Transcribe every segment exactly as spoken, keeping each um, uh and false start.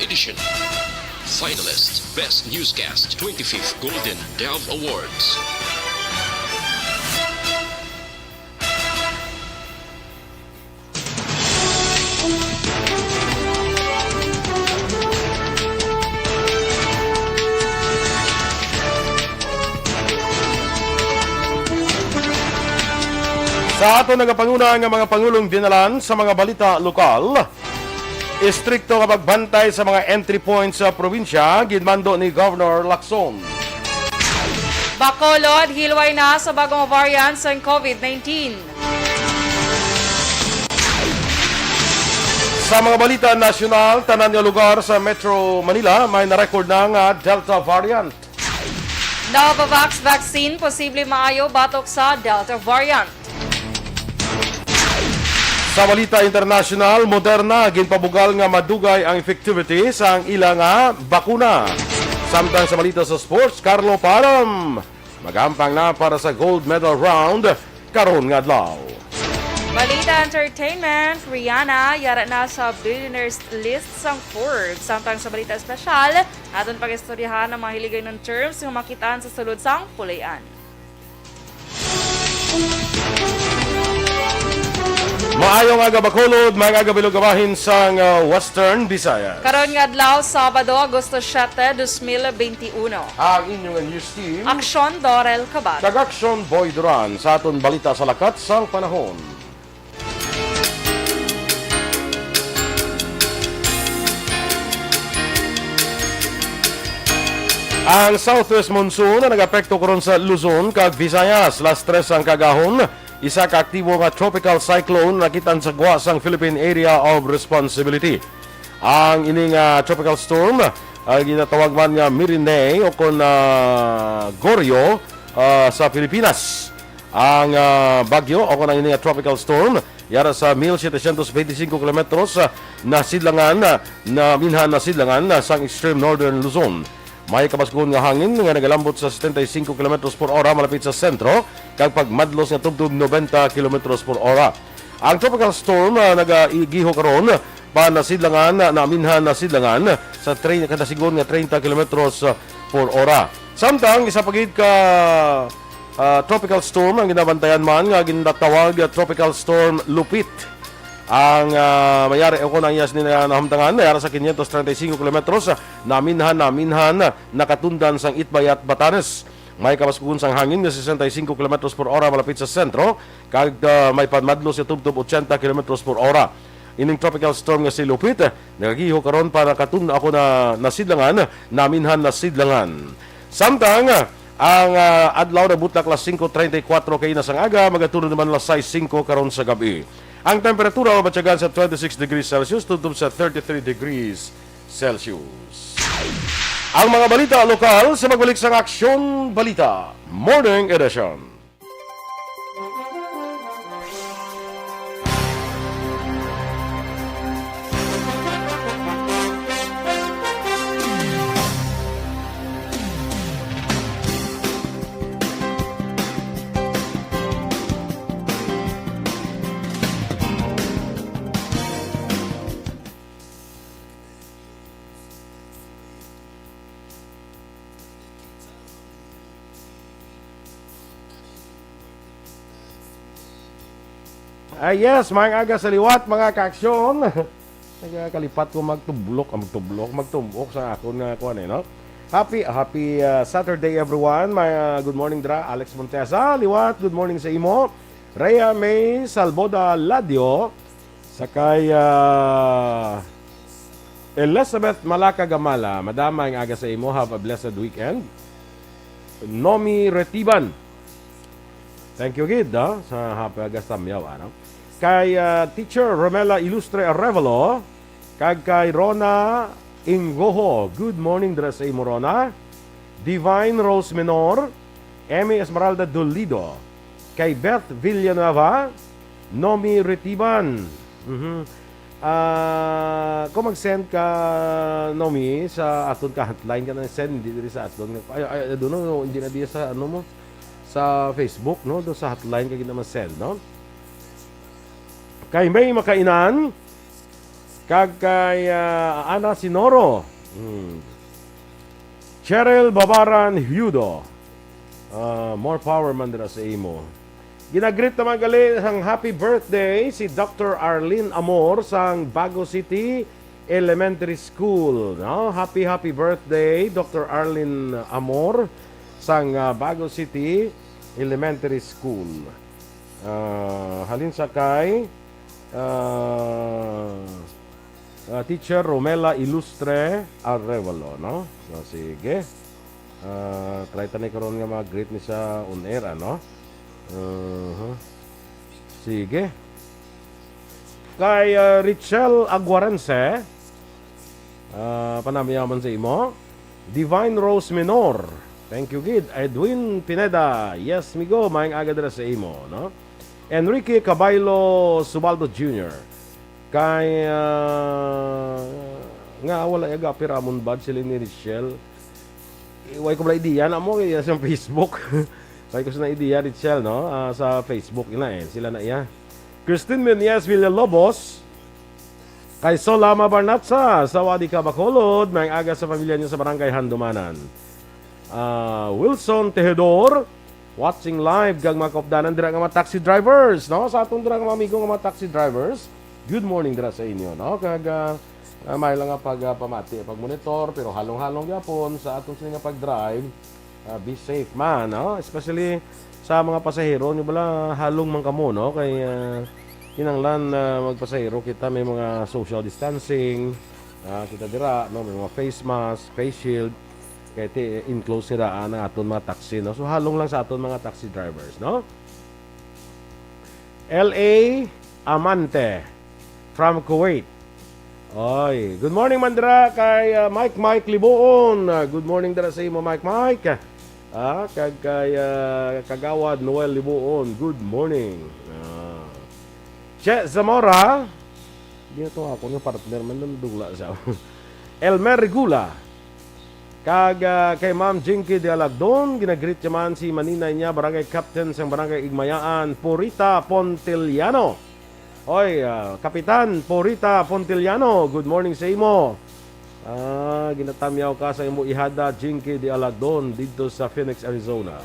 Edition. Finalist, Best Newscast, twenty-fifth Golden Dove Awards. Sa aton nagapanguna nga mga pangulong dinalan sa mga balita lokal, istrikto nga pagbantay sa mga entry points sa probinsya ginmando ni Governor Lacson. Bacolod, hilway na sa bagong variant sang COVID nineteen. Sa mga balita nasyonal, tanan nga lugar sa Metro Manila may na-record na nga Delta variant. Novavax vaccine posible maayo batok sa Delta variant. Sa balita internasyonal, Moderna ginpabugal nga madugay ang effectivity sang ila nga bakuna. Samtang sa balita sa sports, Carlo Param magampang na para sa gold medal round karon nga adlaw. Balita entertainment, Rihanna yara na sa billionaires list sang Forbes. Samtang sa balita espesyal, aton pag-istoryahan ang mga hiligaynon terms nga makitaan sa sulod sang puloy-an. Maayong aga, Bacolod, maayong aga, Bilog, bahin sang, uh, Western Visayas. Karon nga adlaw, Sabado, Agosto siete, dos mil benti uno. Ang inyo nga news team, Aksyon Dorel Cabal. Kag Aksyon Boy Duran sa aton balita sa lakat sang panahon. Ang southwest monsoon na nag-apekto karon sa Luzon kag Visayas. Las tres ang kagahon, isa ka aktibo nga tropical cyclone nakit-an sa gwa sang Philippine Area of Responsibility. Ang ini nga tropical storm, ah, ginatawag man nga Mirinay o kon, ah, Goryo, ah, sa Pilipinas. Ang, ah, bagyo o kon ang ini nga tropical storm yara sa mil setecientos veinticinco kilometros, ah, na sidlangan, ah, na minhan na sidlangan, ah, sang extreme northern Luzon. May kabaskugon nga hangin nga nagalambot sa setenta y cinco kilometros por hora malapit sa sentro, kag pagmadlos nga tubtob noventa kilometros por hora. Ang tropical storm, ah, nagaigiho karon pa nasidlangan, ah, naminhan na sidlangan sa train, kada sigon nga treinta kilometros por hora. Samtang isa pa gid ka, ah, tropical storm ang ginabantayan man nga ginatawag nga Tropical Storm Lupit. Ang, ah, mayari o kon ang iya sini na nahamtangan, mayara sa quinientos treinta y cinco kilometros, ah, naminhan, naminhan, ah, nakatundan sang Itbayat, Batanes. May kabaskugon sang hangin nga sesenta y cinco kilometros por hora malapit sa sentro, kag, ah, may panmadlos nga tubtob ochenta kilometros por hora. Ining tropical storm nga si Lupit, ah, nagagiho karon pa nakatun-, ako na nasidlangan, naminhan nasidlangan. Samtang, ah, ang, ah, adlaw nabutlak las singko treinta y cuatro kaina sang aga, magatunod naman las sais singko karon sa gab-i. Ang temperatura mabatyagan sa twenty-six degrees Celsius tubtob sa thirty-three degrees Celsius. Ang mga balita lokal sa pagbalik sang Aksyon Balita Morning Edition. Ah, yes, maayong aga sa liwat, mga kaaksyon. Nagakalipat ko magtublok, ah, magtublok, magtumbok sa akon nga kuan, eh, no? Happy, happy, ah, Saturday, everyone. My, ah, good morning, dra, Alex Montesa. Liwat, good morning sa imo. Rhea May Salboda Ladio. Sa kay, ah, Elizabeth Malaka Gamala, madam, maayong aga sa imo. Have a blessed weekend. Nomi Retiban. Thank you gid, ah, sa hapag samyaw, ano? Kay, ah, Teacher Romela Ilustre Arevalo, kag kay Rona Ingoho. Good morning dira sa imo, Rona. Divine Rose Menor, Emmy Esmeralda Dolido, kay Beth Villanueva, Nomi Retiban. Mhm. Ah, kung mag-send ka, Nomi, sa aton ka hotline ka na send, hindi diri sa aton. Ay, ay, I don't know, hindi na diya sa, ano mo, sa Facebook, no? Do sa hotline ka gid naman send, no? Kay May Makainan, Kag kay, ah, Ana Sinoro. Hmm. Cheryl Babaran Hudo. Ah, more power man dira sa imo. Ginagreet naman gali sang happy birthday si Doctor Arlene Amor sang Bago City Elementary School, no? Happy, happy birthday, Doctor Arlene Amor sang, ah, Bago City Elementary School. Ah, halin sa kay, ah, ah, Teacher Romela Ilustre Arevalo, no? So, sige. Ah, try ta ni karon nga mag-greet ni sa on air, ano? Uh-huh. Sige. Kay, ah, Richelle Aguarense, ah, panamyaman sa imo. Divine Rose Minor. Thank you, gid. Edwin Pineda. Yes, migo. Maayong aga dira sa imo, no? Enrique Cabaylo Subaldo Junior. Kay, ah, nga wala ya gapir amon bad sila ni Richelle. Eh, way ko bala idea na mo, kaya sa Facebook. Way ko sa idea, Richelle, no? Ah, sa Facebook, ina eh. Sila na iya. Christine Meneses Villalobos. Kay Solama Barnatsa, sa Wadi ka, Bacolod. Maayong aga sa pamilya niyo sa Barangay Handumanan. Ah, Wilson Tejedor, watching live kag mga kaupdanan dira nga mga taxi drivers, no? Sa atong dira nga mga amigo nga mga taxi drivers, good morning dira sa inyo, no? Kag, ah, ah, may lang nga pag, ah, pamati, pag monitor, pero halong-halong gyapon sa atong sini nga pag-drive, ah, be safe man, no? Especially sa mga pasahero, nyo bala halong man kamo, no? Kay, ah, kinahanglan, ah, magpasahero kita may mga social distancing, ah, kita dira, no? May mga face mask, face shield, kay ti-, enclose nila, ah, ang aton mga taxi, no? So, halong lang sa aton mga taxi drivers, no? L A Amante from Kuwait. Oy, good morning man dira kay, ah, Mike Mike Libuon. Ah, good morning dira sa imo, Mike Mike. Ah, kag kay, ah, Kagawad Noel Libuon. Good morning. Ah. Che Zamora. Di na to ako nga partner man, nandugla siya. Elmer Regula. Kag, ah, kay Ma'am Jinky de Alagdon, ginagreet niya man si maninay niya, barangay captain sang barangay Igmayaan, Purita Pontiliano. Oy, ah, Kapitan Purita Pontiliano, good morning sa imo. Ah, ginatamyaw ka sa imo ihada, Jinky de Alagdon, didto sa Phoenix, Arizona.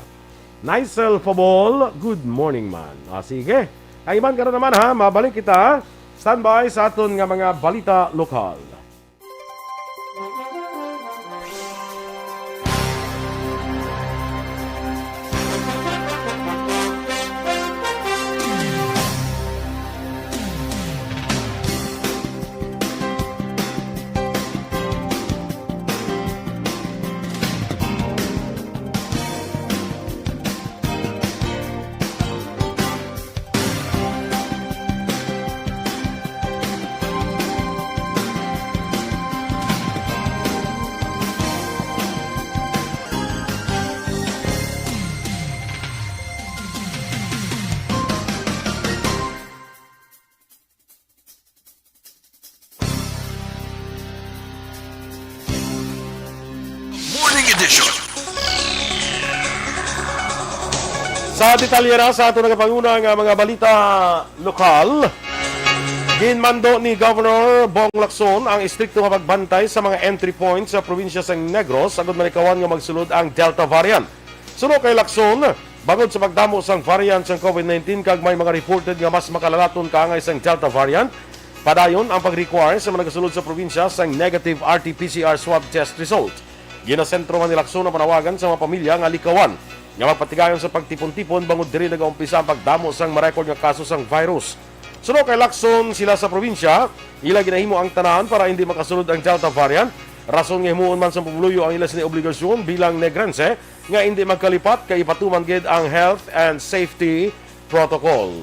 Nicel Fabol, good morning man. Ah, sige. Kaiman karon naman ha, mabalik kita. Standby sa aton nga mga balita lokal. Morning Edition. Sa detalye na sa ato nagapanguna nga mga balita lokal, ginmando ni Governor Bong Lacson ang istrikto nga pagbantay sa mga entry points sa probinsya sa Negros agud malikawan nga magsulod ang Delta variant. Suno kay Lacson, bangod sa pagdamo sang variant sang COVID nineteen kag may mga reported nga mas makalalaton kaangay sang Delta variant, padayon ang pag-require sa mga nagasulod sa probinsya sang negative R T P C R swab test result. Ginasentro man ni Lacson ang panawagan sa mga pamilya nga likawan nga magpatigayon sa pagtipon-tipon bangod diri nagaumpisa ang pagdamo sang ma-record nga kaso sang virus. Suno kay Lacson, sila sa probinsya, ila ginahimo ang tanan para hindi makasulod ang Delta variant, rason nga himuon man sa pumuluyo ang ila sini obligasyon bilang Negrense nga hindi magkalipat kay ipatuman gid ang health and safety protocol.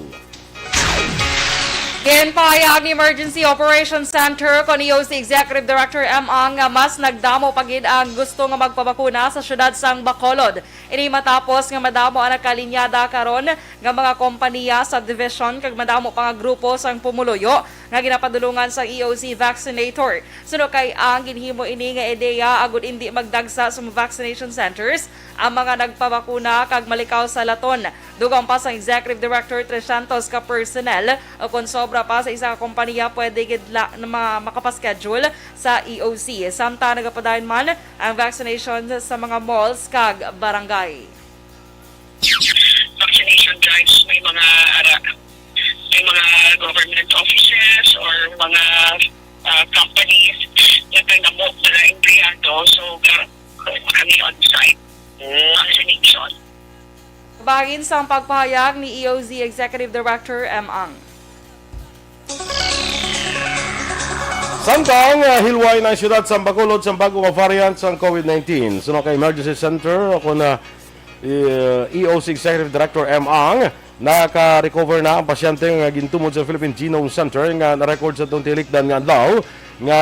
Ginpahayag ni Emergency Operations Center kon E O C Executive Director M. Ang nga mas nagdamo pa gid ang gusto nga magpabakuna sa siyudad sang Bacolod. Ini matapos nga madamo ang nakalinyada karon nga mga kompanya, subdivision, kag madamo pa nga grupo sang pumuluyo nga ginapadulungan sang E O C vaccinator. Suno kay Ang, ginhimo ini nga ideya agud indi magdagsa sa mga vaccination centers ang mga nagpabakuna kag malikaw sa laton Dugang pa sang Executive Director, trescientos ka personnel o kon sobra pa sa isa ka kompanya pwede gid la, na ma, makapaschedule sa E O C. Samtang nagapadayon man ang vaccination sa mga malls kag barangay. Vaccination drives, may mga ara, may mga government offices or mga, ah, companies na nagamo na empleyado. So, gar-, kami on site. Mm. Vaccination. Bahin sang pagpahayag ni E O Z Executive Director M. Ang. Samtang, ah, hilway na ang siyudad sa Bacolod sa bago nga variant sang COVID nineteen. Suno kay Emergency Center o kon, ah, E O C Executive Director M. Ang, naka-recover na ang pasyente nga gintumod sa Philippine Genome Center nga na-record sa tong tilikdan nga adlaw nga,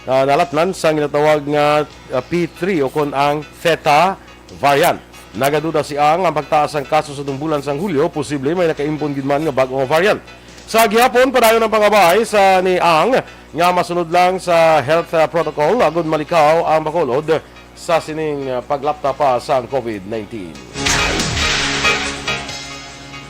ah, nalatnan sang ginatawag nga, ah, P three o kon ang Theta variant. Nagaduda si Ang ang pagtaas sang kaso sa tumbulan sang Hulyo, posible may nakaimpon gid man nga bag-o nga variant. Sa gihapon, padayon ang pangabay sa ni Ang nga masunod lang sa health, ah, protocol agud malikaw ang Bacolod sa sining, ah, paglapta pa sang COVID nineteen.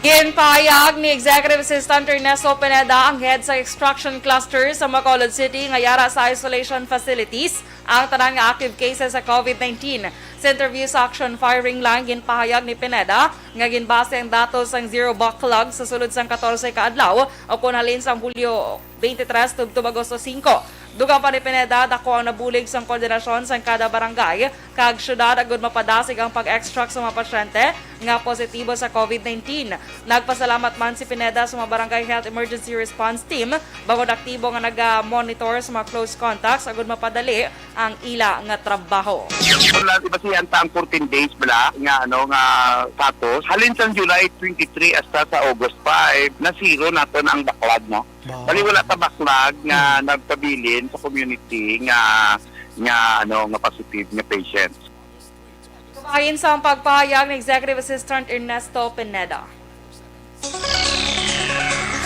Ginpahayag ni Executive Assistant Ernesto Pineda, ang head sa extraction cluster sa Bacolod City, nga yara sa isolation facilities ang tanan nga active cases sa COVID nineteen. Sa interview sa Action Firing Line, ginpahayag ni Pineda nga ginbase ang datos sang zero backlog sa sulod sang katorse ka adlaw, o kon halin sang Hulyo twenty-three tubtob Agosto singko. Dugang pa ni Pineda, dako ang nabulig sang koordinasyon sang kada barangay kag syudad agud mapadasig ang pag-extract sa mga pasyente nga positibo sa COVID nineteen. Nagpasalamat man si Pineda sa mga Barangay Health Emergency Response Team bangod aktibo nga naga-monitor sa mga close contacts agud mapadali ang ila nga trabaho. Wala, iba siya ang fourteen days bala nga, ano, nga status. Halin sang July twenty-three hasta sa August five, na zero naton ang backlog, no? Wow. Bali, wala ta backlog nga Hmm. nagpabilin sa community nga, nga, ano, nga positive nga patients. Kabahin sa pagpahayag ni Executive Assistant Ernesto Pineda.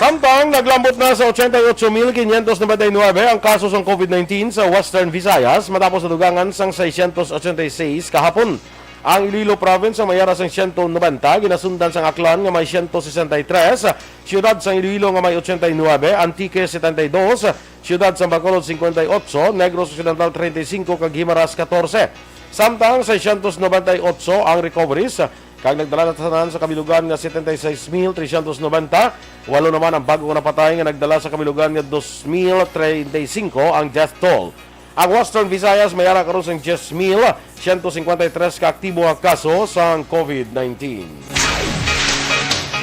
Samtang naglambot na sa ochenta y ocho mil quinientos noventa y nueve ang kaso sang COVID nineteen sa Western Visayas, matapos nadugangan sang seiscientos ochenta y seis kahapon. Ang Iloilo Province ang may ara sang siyento nobenta, ginasundan sang Aklan nga may siyento sesenta y tres, Siyudad sang Iloilo nga may ochenta y nuebe, Antique setenta y dos, Siyudad sang Bacolod cincuenta y ocho, Negros Occidental treinta y cinco kag Guimaras catorce. Samtang seiscientos noventa y ocho ang recoveries, kag nagdala na tanan sa kabilugan nga setenta y seis mil trescientos noventa. Walo naman ang bag-o nga napatay nga nagdala sa kabilugan nga dos mil treinta y cinco ang death toll. Ang Western Visayas may ara karon sang diyes mil siyento cincuenta y tres ka aktibo nga kaso sang COVID nineteen.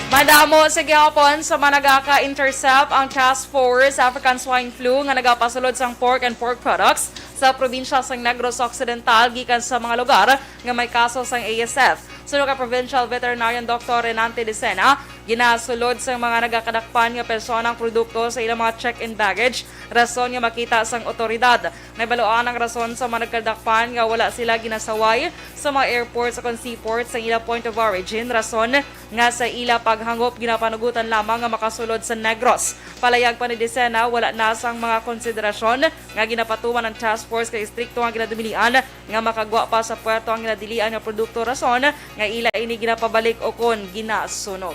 Madamo sa gihapon sa mga nagaka-intercept ang Task Force African Swine Flu nga nagapasulod sang pork and pork products sa probinsya sang Negros Occidental gikan sa mga lugar nga may kaso sang A S F. Suno kay Provincial Veterinarian Doctor Renante Decena, ginasulod sang mga nagakadakpan nga persona ang produkto sa ilang mga check-in baggage, rason nga makita sang otoridad. Nahibaluan ang rason sa mga nagkadakpan nga wala sila ginasaway sa mga airports o kon seaports sang ila point of origin, rason nga sa ila paghangop ginapanugutan lamang nga makasulod sa Negros. Palayag pa ni Decena, wala na sang mga konsiderasyon nga ginapatuman ang task force kay istrikto nga ginadumilian nga makagwa pa sa puerto ang ginadilian nga produkto, rason nga ila ini ginapabalik o kon ginasunog.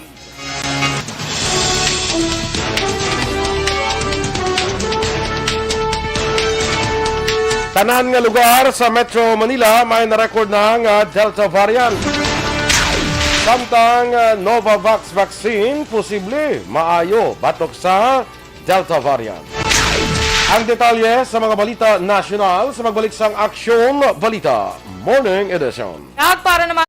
Tanan nga lugar sa Metro Manila may na-record na nga Delta variant. Samtang, ah, Novavax vaccine posible maayo batok sa Delta variant. Ang detalye sa mga balita nasyonal sa pagbalik sang Aksyon Balita Morning Edition. Kag para naman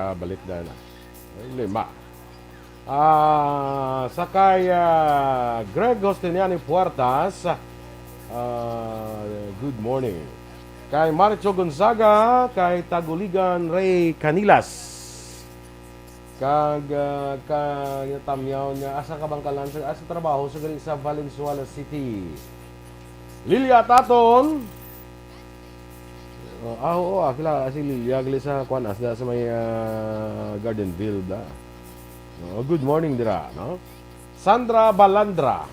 Ah, balik na na. Ay, lima. Ah, sa kay, ah, Greg Justiniani Puertas, ah, good morning. Kay Maricho Gonzaga, kay Taguligan Ray Canilas. Kag, ah, kay Tamyaw niya, asa ka bang kalan sa, asa trabaho sa gali sa Valenzuela City? Lilia Taton. Oh, ah, oo, ah, kilala si Lilia, gali sa kwan, asda sa may, ah, Gardenville, da. Oh, good morning, dira, no? Sandra Balandra.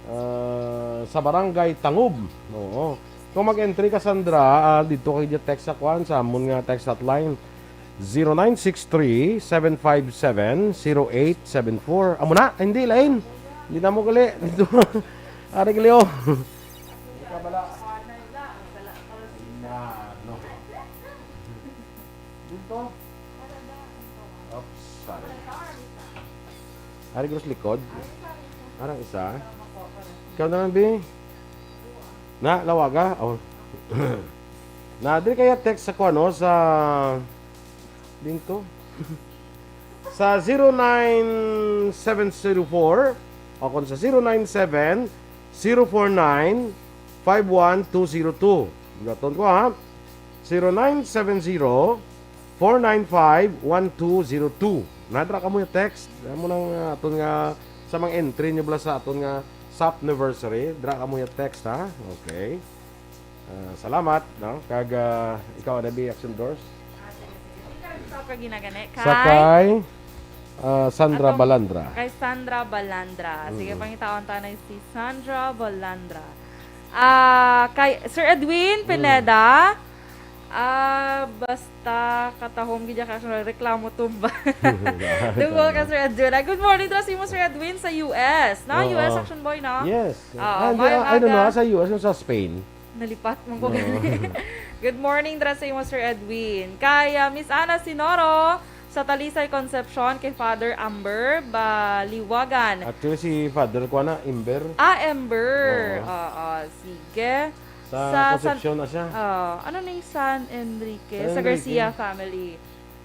Ah, sa Barangay Tangub. Oo. Kung mag-entry ka, Sandra, ah, dito kay text sa kwan, sa amon nga text hotline, zero nine six three, seven five seven, zero eight seven four. Amo na? Ay, hindi, lain. Hindi na mo gali. Dito. Ari gali, oh. Hindi ka bala. Na, no. Dito. Oops, sorry. Ari, Cruz, likod. Arang isa. Ikaw naman, Bi. Na, lawaga. Oh. Na, diri kaya text sa kuno, sa, dito. Sa zero nine seven zero four, o kung sa zero nine seven, zero four nine, five one two zero two. Gaton ko, ha? Zero nine seven zero, four nine five, one two zero two. Nadra ka mo yung text. Amo nang, ah, aton nga, sa mga entry nyo bala sa aton nga Sopniversary, dra ka mo yung text, ha? Okay. Ah, salamat, no? Kag, ah, ikaw, Anabi, Action Doors. Ah, sige, sige. Sino ka nagtawag ka ginagani? Sa Kay? Kay, ah, Sandra Atong Balandra. Kay Sandra Balandra. Sige, Mm. pangitaon ta na si Sandra Balandra. Ah, kay Sir Edwin Mm. Pineda. Ah, basta katahom gid ka sa reklamo tumba. Dunggo ka, Sir Edwin. Ah, good morning dira sa imo, Sir Edwin, sa U S. No, Oo. U S Action Boy, no? Yes. Oo, Ah, hindi, maayong I don't know, aga. Sa U S o sa Spain. Nalipat man ko Oo. gani. Good morning dira sa imo, Sir Edwin. Kay, ah, Miss Ana Sinoro, sa Talisay, Concepcion, kay Father Amber Baliwagan. Actually, si Father, kuha na, Ember. Ah, Ember. Oo. Oo, sige. Sa Sa San Concepcion na siya. Oo. Ano na yung San Enrique? San Sa Enrique. Garcia family.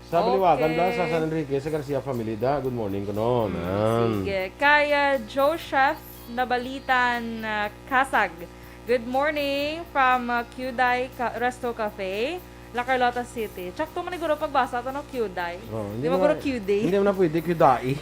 Sa Baliwagan da, sa Okay. San Enrique, sa Garcia family da. Good morning, kuno. Mm, Nan. sige. Kay, ah, Joseph Nabalitan, ah, Kasag. Good morning from, ah, Kyuday Ca-, Resto Cafe, La Carlota City. Tsakto man siguro pagbasa to, no? Kyuday. Oh, hindi Di ba mo guro na, Kyuday? hindi mo na pwede Kyudai.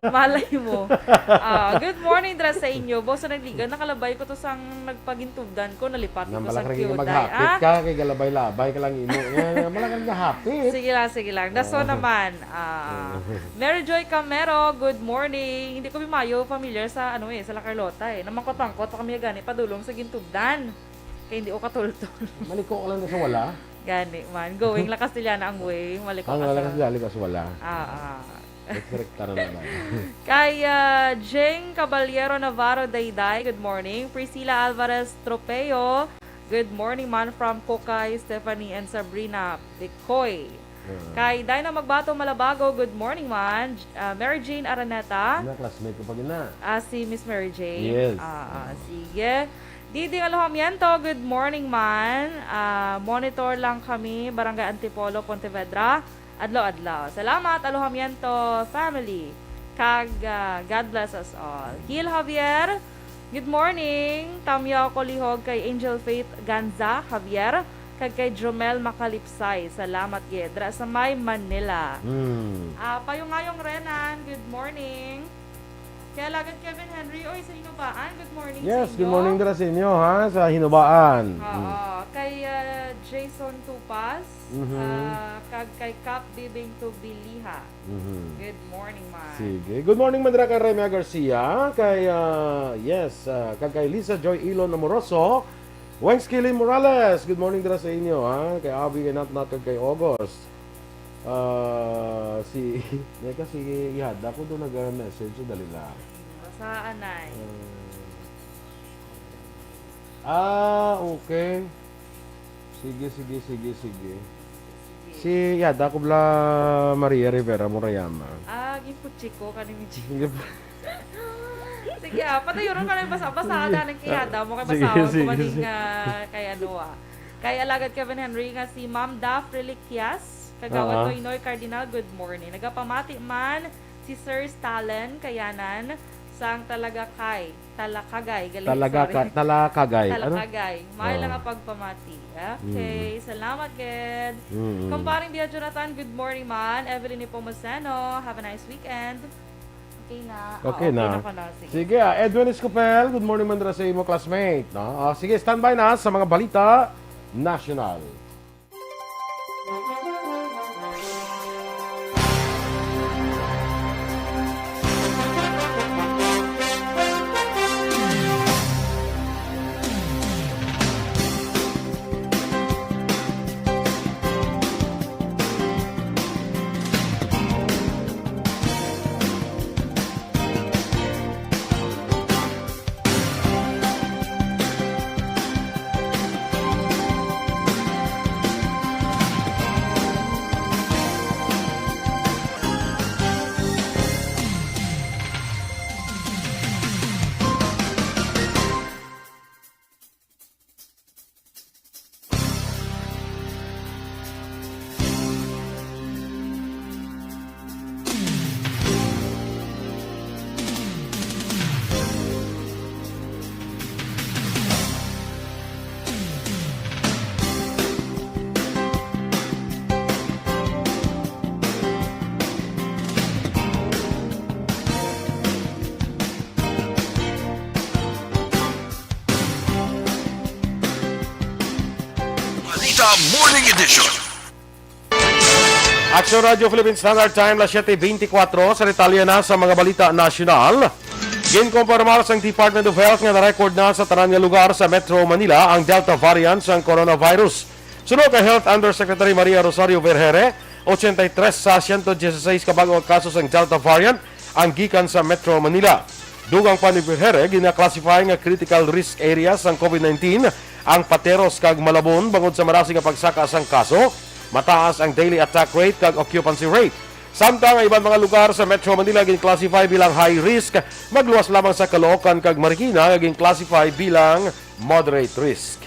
Malay mo. Ah, good morning dira sa inyo. Boss, sa nagligan, nakalabay ko to sang nagpagintubdan ko, nalipat Na, ko sa malak rin Kyuday, maghapit ah. ka, kay galabay-labay ka lang imo. Yan, malak rin gahapit. Sige lang, sige lang. Daso Oo. naman, ah, Oo. Mary Joy Camero, good morning. Hindi ko mayo familiar sa, ano eh, sa La Carlota eh. Namangkot-mangkot pa kami gani, padulong sa gintubdan. Kay hindi ko katultol. Maliko ka lang sa wala. Gani man. Going la Castellana ang way. Maliko Ang ka wala sa kasi dali ka sa wala. Ah, ah. Direkta na naman. Kay, ah, Jing Caballero Navarro Dayday, good morning. Priscilla Alvarez Tropeo, good morning man from Kokay, Stephanie and Sabrina Picoy. Ah. Kay Dina Magbato Malabago, good morning man. J-, ah, Mary Jane Araneta. Na, classmate ko pa gina. Ah, si Miss Mary Jane? Yes. Ah, ah, Ah. sige. Diding Alojamiento, good morning man. Ah, monitor lang kami, Barangay Antipolo, Pontevedra. Adlaw-adlaw. Salamat, Alojamiento family. Kag, ah, God bless us all. Hil Javier, good morning. Tamyaw ko lihog kay Angel Faith Ganza Javier, kag kay Jomel Makalipsay. Salamat gid. Dra sa may Manila. Hmm. Ah, Payong-ayong Renan, good morning. Kay Alagad Kevin Henry, oy, sa Hinubaan, good morning sa Yes, inyo. good morning dira sa inyo, ha, sa Hinubaan. Oo. Mm. Kay, ah, Jason Tupas, Mhm. ah, kag kay Cap Bibing Tubiliha. Mhm. Good morning, man. Sige. Good morning man dira kay Remia Garcia, kay, ah, yes, ah, kag kay Lisa Joy Ilon Amoroso, Weng Skilly Morales. Good morning dira sa inyo, ha, kay Abby, kay Nat Nat, kag kay August. Ah, si, may kasi ihada ko doon nag-message, so dali lang. Basahan na eh. Ah, ah, okay. Sige, sige, sige, sige. Sige. Si yada ko bala Maria Rivera Murayama. Ah, ginputsi ko kani mi Sige. Sige, ah, patayuron ka lang basa. Basa Sige. ka na ng kiyada mo kay Sige, basahon ko sige, maning, sige. ah, kay ano, ah. Kay Alagad Kevin Henry nga si Ma'am Daph Reliquias, Kagawad Ah. Noynoy Cardinal, good morning. Nagapamati man si Sir Stalin Kayanan sang Talagakay, Talakagay, gali, Talaga sorry. ka, talakagay. Ano? Talakagay. May Ah. lang nga pagpamati. Okay, salamat, Ged. Mm. Kumparing Bia Jonathan, good morning man. Evelyn Nepomuceno, have a nice weekend. Okay na. Ah, Okay na. Ko na. Sige. Sige, ah, Edwin Escopel, good morning man dira sa imo classmate. No? Ah, sige, standby na sa mga balita national. Balita Morning Edition. Action Radio Philippine Standard Time, las siete veinticuatro. Sa detalye na sa mga balita nasyonal, ginkumpirmar sang Department of Health nga na-record na sa tanan nga lugar sa Metro Manila ang Delta variant sang coronavirus. Suno kay Health Undersecretary Maria Rosario Vergeire, ochenta y tres sa ciento dieciséis ka bag-o nga kaso sang Delta variant ang gikan sa Metro Manila. Dugang pa ni Vergeire, gina-classify nga critical risk areas sang COVID nineteen ang Pateros kag Malabon bangod sa marasig nga pagsaka sang kaso, mataas ang daily attack rate kag occupancy rate. Samtang ang iban mga lugar sa Metro Manila gin-classify bilang high risk, magluwas lamang sa Caloocan kag Marikina nga gin-classify bilang moderate risk.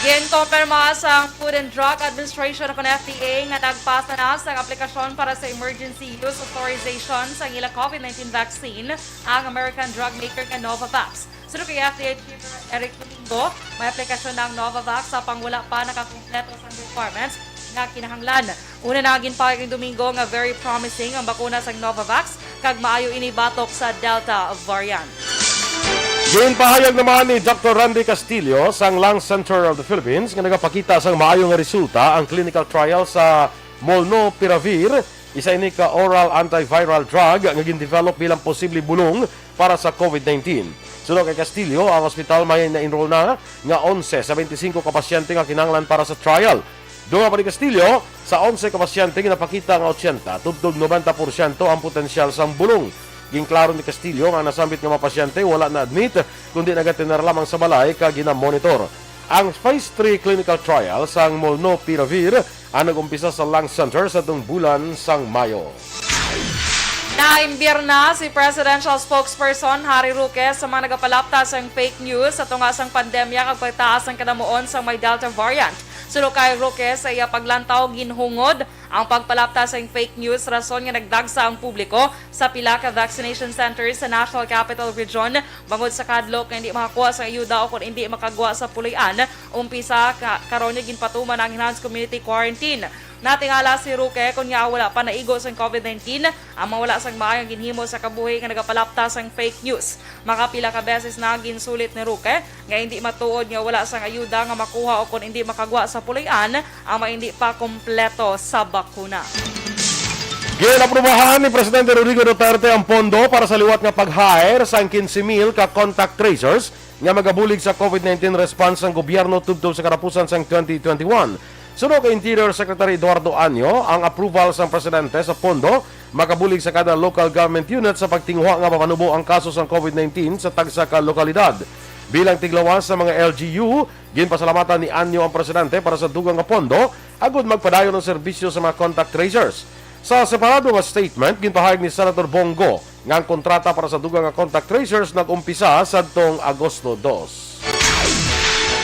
Ginkumpirma sang Food and Drug Administration o F D A nga nagpasa na sang aplikasyon para sa emergency use authorization sang ila COVID nineteen vaccine ang American drug maker nga Novavax. Suno kay F D A Chief Eric Domingo, may aplikasyon na ang Novavax sa pang wala pa nakakumpleto sang requirements nga kinahanglan. Una na ginpahayag ni Domingo nga very promising ang bakuna sang Novavax kag maayo ini batok sa Delta variant. Ginpahayag naman ni Doctor Randy Castillo sang Lung Center of the Philippines nga nagapakita sang maayo nga resulta ang clinical trial sa molnupiravir, isa ini ka oral antiviral drug nga gin-develop bilang posible bulong para sa COVID nineteen. Suno kay Castillo, ang ospital may na-enroll na nga onse sa twenty-cinco ka pasyente nga kinahanglan para sa trial. Dugang pa ni Castillo, sa onse ka pasyente ginapakita nga ochenta tubtob nobenta porsyento ang potensyal sang bulong. Ginklaro ni Castillo nga ang nasambit nga mga pasyente wala na-admit, kundi nagatener lamang sa balay kag ginamonitor. Ang phase three clinical trial sang molnupiravir ang nag-umpisa sa Lung Center sa tung bulan sang Mayo. Naimbir na si Presidential Spokesperson Harry Roque sa mga nagapalapta sang fake news sa tunga sang pandemya kag pagtaas sang kadamuon sang may Delta variant. Suno kay Roque, sa iya paglantaw, ginhungod ang pagpalapta sang fake news rason nga nagdagsa ang publiko sa pila ka vaccination centers sa National Capital Region bangod sa kahadlok nga hindi makakuha sang ayuda o kon hindi makagwa sa puloy-an umpisa ka, karon nga ginpatuman ang enhanced community quarantine. Natingala si Roque kon ngaa wala pa naigo sang COVID nineteen ang mga wala sang maayong ginhimo sa kabuhi nga nagapalapta sang fake news. Makapila ka beses na ginsulit ni Roque nga hindi matuod nga wala sang ayuda nga makuha o kon hindi makagwa sa puloy-an ang mga hindi pa kompleto sa bakuna. Ginaprubahan ni Presidente Rodrigo Duterte ang pondo para sa liwat nga pag-hire sang quince mil ka contact tracers nga magabulig sa COVID nineteen response sang gobyerno tubtob sa katapusan sang twenty twenty-one. Suno kay Interior Secretary Eduardo Año, ang approval sang presidente sa pondo makabulig sa kada local government unit sa pagtinguha nga mapanubo ang kaso sang COVID nineteen sa tagsa ka lokalidad. Bilang tiglawas sa mga L G U, ginpasalamatan ni Año ang presidente para sa dugang nga pondo agud magpadayon ang serbisyo sa mga contact tracers. Sa separado nga statement, ginpahayag ni Senator Bong Go nga ang kontrata para sa dugang nga contact tracers nag-umpisa sadtong Agosto dos.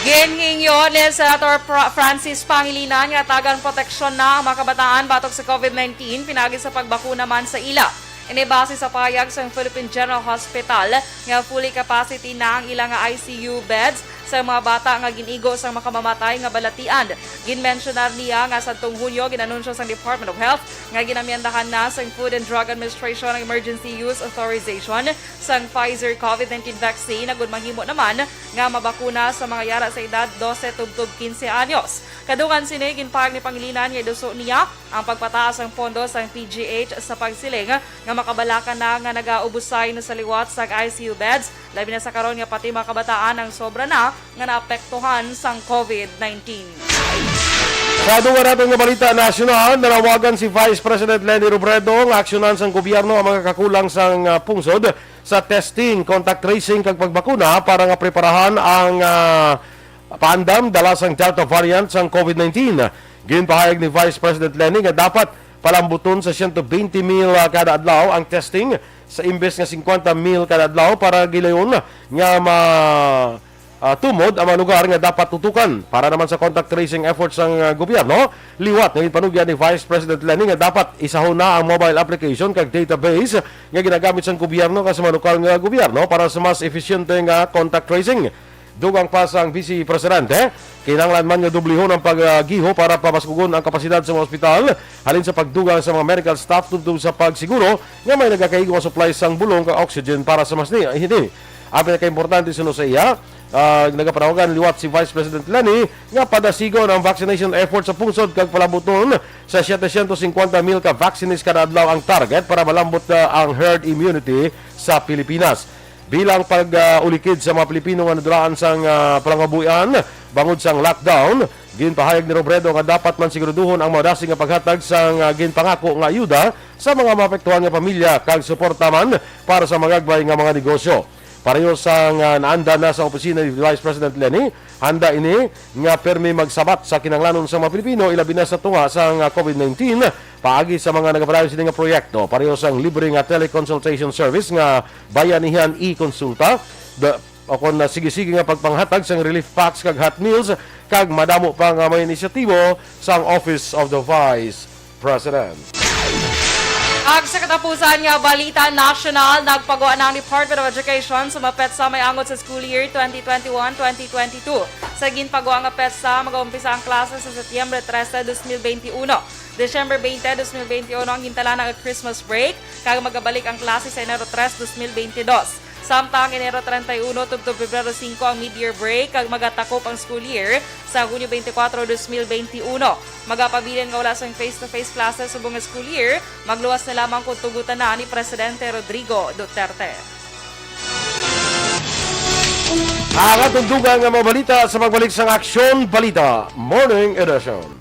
Ginhingyo ni Senator Fra-, Francis Pangilinan nga tagan proteksyon na ang mga kabataan batok sa COVID nineteen pinaagi sa pagbakuna man sa ila. Ini base sa pahayag sang Philippine General Hospital nga fully capacity na ang ila nga I C U beds sa mga bata nga gin-igo sang makamamatay nga balatian. Ginmensyonar niya nga sadtong Hunyo gin-anunsyo sang Department of Health nga ginamyandahan na sang Food and Drug Administration ang emergency use authorization sang Pfizer COVID nineteen vaccine, agud mahimo naman nga mabakuna sa mga yara sa edad dose tubtob quince anyos. Kadungan sini, ginpahayag ni Pangilinan nga iduso niya ang pagpataas sang pondo sang P G H sa pagsiling nga makabalaka na nga nagaubusay na sa liwat sang I C U beds, labi na sa karon nga pati mga kabataan ang sobra na nga naapektuhan sang COVID nineteen. Sa duwa naton nga balita nasyonal, nanawagan si Vice President Leni Robredo nga aksyonan sang gobyerno ang mga kakulang sang, ah, pungsod sa testing, contact tracing kag pagbakuna para nga preparahan ang, ah, paandam dala sang Delta variant sang COVID nineteen. Ginpahayag ni Vice President Leni nga dapat palambuton sa siyento bente mil, ah, kada adlaw ang testing sa imbes nga singkwenta mil kada adlaw para gilayon nga ma-, ah, tumod ang mga lugar nga dapat tutukan. Para naman sa contact tracing efforts sang, ah, gobyerno, liwat nga ginpanugyan ni Vice President Leni nga dapat isahon na ang mobile application kag database nga ginagamit sang gobyerno kag sa mga lokal nga gobyerno para sa mas efisyente nga contact tracing. Dugang pa sang Vice Presidente, kinahanglan man nga dublihon ang paggiho para pamaskugon ang kapasidad sa mga ospital halin sa pagdugang sa mga medical staff tubtob sa pagsiguro nga may nagakaigo nga supply sang bulong kag oxygen para sa mas ni-, hini. Ang pinakaimportante suno sa iya, ah, nagapanawagan liwat si Vice President Leni nga padasigon ang vaccination effort sa pungsod kag palabuton sa setecientos cincuenta mil ka vaccines kada adlaw ang target para malambot na ang herd immunity sa Pilipinas. Bilang pag, ah, ulikid sa mga Pilipino nga nadulaan sang, ah, palangabuhian bangod sang lockdown, ginpahayag ni Robredo nga dapat man siguraduhon ang madasig nga paghatag sang, ah, ginpangako nga ayuda sa mga maapektuhan nga pamilya kag suporta man para sa magagmay nga mga negosyo. Pareho sang, ah, naanda na sa opisina ni Vice President Leni, handa ini nga permi magsabat sa kinahanglanon sa mga Pilipino, ilabi na sa tunga sang, ah, COVID nineteen, paagi sa mga nagapadayon sini nga proyekto, pareho sang libre nga teleconsultation service nga Bayanihan e-Consulta, the, o kon na sige-sige nga pagpanghatag sang relief packs kag hot meals, kag madamo pa nga mga inisyatibo sang Office of the Vice President. Ag sa katapusan nga balita nasyonal, nagpagwa na ang Department of Education sa mga petsa may angot sa school year twenty twenty-one, twenty twenty-two. Sa ginpagwa nga petsa, mag-umpisa ang klase sa Setyembre trese, dos mil benti uno, Disyembre veinte, dos mil benti uno ang gintalana nga Christmas break, kag magabalik ang klase sa Enero tres, dos mil benti dos. Samtang Enero treinta y uno tubtob Pebrero singko ang mid-year break, kag magatakop ang school year sa Hunyo twenty-four, dos mil benti uno. Magapabilin nga wala sang face-to-face classes subong nga school year, magluwas na lamang kon tugutan na ni Presidente Rodrigo Duterte. Ang atong dugang nga mga balita sa pagbalik sang Aksyon Balita Morning Edition.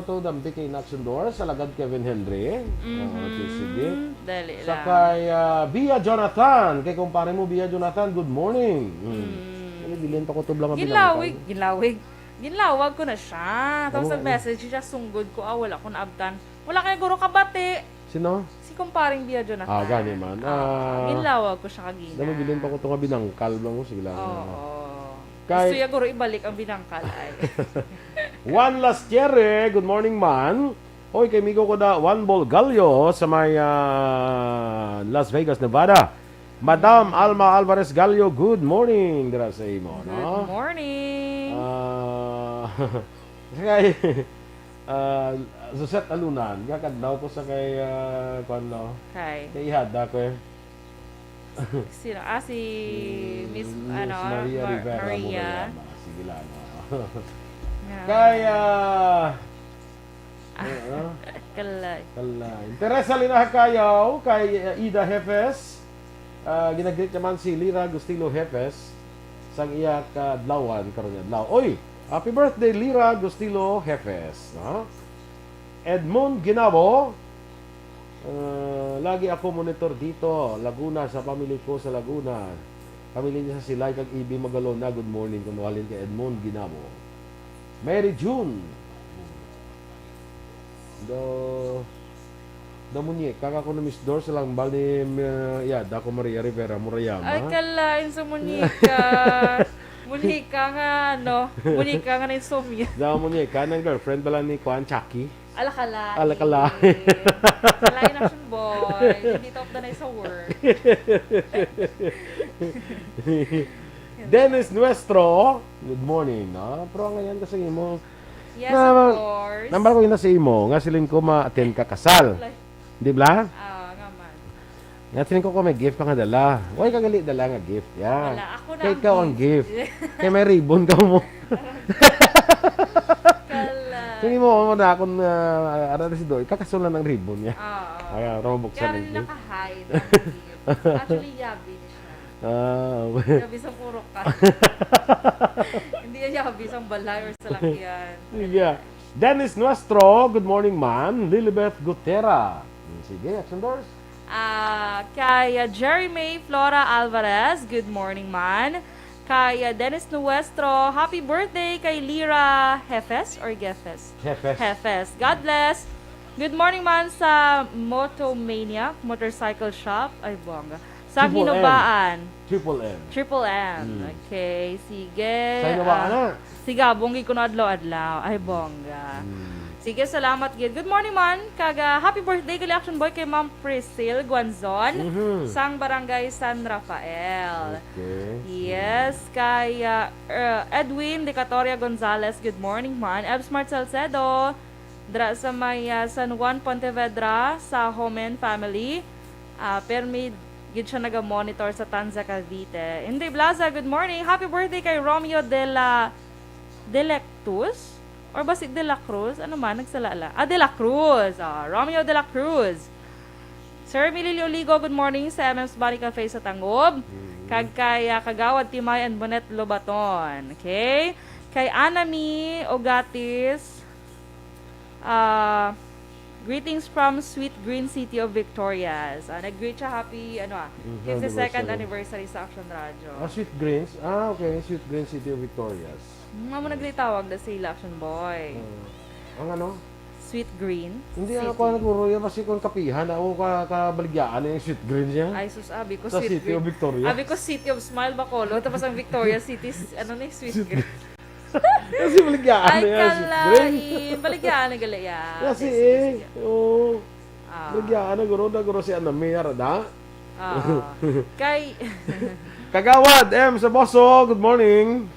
So, dampi kay Inaction Doors, alagad Kevin Henry. Mhm. Ah, okay, sige. Dali Sa lang. kay, ah, Bia Jonathan. Kay kumpare mo, Bia Jonathan, good morning. Hmm. Mm. Ano, bilin pa ko tubla nga Ginlawig, binangkal. ginlawig. Ginlawag ko na siya. Tapos Ano nga, nag-message siya, sunggod ko, ah, wala ko naabtan. Wala kay guro kabati. Sino? Si kumparing Bia Jonathan. Ah, gani man. Ah, Ah, ginlawag ko siya kagina. Damo bilin pa ko to nga binangkal lang mo, sige lang. Oo. Kay Gusto niya guro ibalik ang binangkal ay. Juan Lastiere, good morning, man. Oy, kay migo ko da, Juan Bolgallo sa may, ah, Las Vegas, Nevada. Madam Alma Alvarez Gallo, good morning dira sa imo, Good no? morning. Ah, kay, ah, Suzette Alunan, gakadlaw ko sa kay, ah, kuwan, no? Kay. Kay ihada ko eh. Sino? Ah, si Miss, Mm, Miss ano, Maria Mar-, Rivera Maria. Murayama. Sige lang, ah. Nga. Kay, ah, Ah, ah. Kalay. Kalay. Teresa Linahacayo, kay, ah, Ida Jefes. Ah, ginagreet naman si Lira Gustilo Jefes sang iya kadlawan karon nga adlaw. Oy, happy birthday, Lira Gustilo Jefes, ha? Edmond Ginabo, ah, lagi ako monitor dito, Laguna, sa pamilya ko sa Laguna. Pamilya niya sa Silay kag Ibi Magalona. Good morning, kuno halin kay Edmond Ginabo. Mary June. Do, do muñeca ka kuno, Miss Dor, sa langbal ni, uh, yeah, Daco Maria Rivera Murayama. Ay, kalain sa muñeca. Muñeca nga, ano, muñeca nga na insomnia. Daw muñeca, nang girlfriend bala ni Kuan, Chucky. Alakala. Alakala. Lain action boy. Hindi top na sa work. Dennis Nuestro, good morning, no? Pero ngayon kasi mo, Yes, na, of course. Nambal ko yun na sa imo, nga siling ko ma-attend ka kasal. Like, Di ba? Ah, nga man. Nga siling ko kung may gift ka nga dala. Why ka gali dala nga gift? Yeah. Wala. Ako na Kay ang ikaw ang gift. gift. Kay may ribbon ka mo. Kala. Sige mo, mo na akong, ah, ara na si Doy, kakasula ng ribbon niya. Oo. Ay, ah, robok sa Kaya rin ribbon. Naka-hide ang gift. Actually, yabi ni siya. Ah, Yabi sa purok ka. Hindi yan yabi sa balay or sa lakyan. Yeah. Dennis Nuestro, good morning, man. Lilibeth Gutera. Hmm, sige, action doors. Ah, kay, ah, Jerry May Flora Alvarez, good morning, man. Kay, ah, Dennis Nuestro, happy birthday kay Lira Hefes or Gefes? Hefes. Hefes. God bless. Good morning, man, sa Motomania Motorcycle Shop. Ay, bongga. Sa Triple M. Hinubaan. Triple M. Triple M. Mm. Okay, sige. Sa Hinubaan Ah, na. Sige, bonggi ko na adlaw-adlaw. Ay, bongga. Mm. Sige, salamat gid. Good morning, man. Kag, ah, happy birthday, gali action boy, kay Ma'am Priscil Guanzon Mhm. sang Barangay San Rafael. Okay. Yes, kay, ah, er, Edwin Decatoria Gonzalez. Good morning, man. Ev Smart Salcedo. Dra sa may, ah, San Juan, Pontevedra, sa Homen family. Ah, permi gid siya naga-monitor sa Tanza, Cavite. Inday Blaza, good morning. Happy birthday kay Romeo de la, Delectus? Or ba si De La Cruz? Ano man? Nagsala la. Ah, De La Cruz. Ah, Romeo De La Cruz. Sir Mililio Ligo, good morning sa M M's Bunny Cafe sa Tangub. Mm. Kag kay, ah, Kagawad Timay and Bonet Lobaton. Okay? Kay Anami Ogatis, Ah, greetings from Sweet Green City of Victorias. Ah, nag-greet siya, happy, ano ah, Mm, fifty-second anniversary. Anniversary sa Action Radio. Ah, Sweet Greens? Ah, okay. Sweet Green City of Victorias. Nga mo nagritawag na sila, Action Boy. Ah. Ang ano? Sweet Green Hindi City. Ako naguro yan, kasi kung kapihan, ako ka, kabaligyaan na yung Sweet Green niya. Ay, sus, abi ko Sa Sweet City of Green. Victorias. Abi ko City of Smile, Bacolod. Tapos ang Victorias City, s-, ano na yung Sweet Sweet Green. Kasi baligyan Ay, na yan, si kalain. Grace. Baligyan na gali yan. Kasi Yes, eh, yes, yes. Oo. Ah. Baligyan na, guro na, guro si Anami, arada. Ah. Kay Kagawad M Saboso, good morning.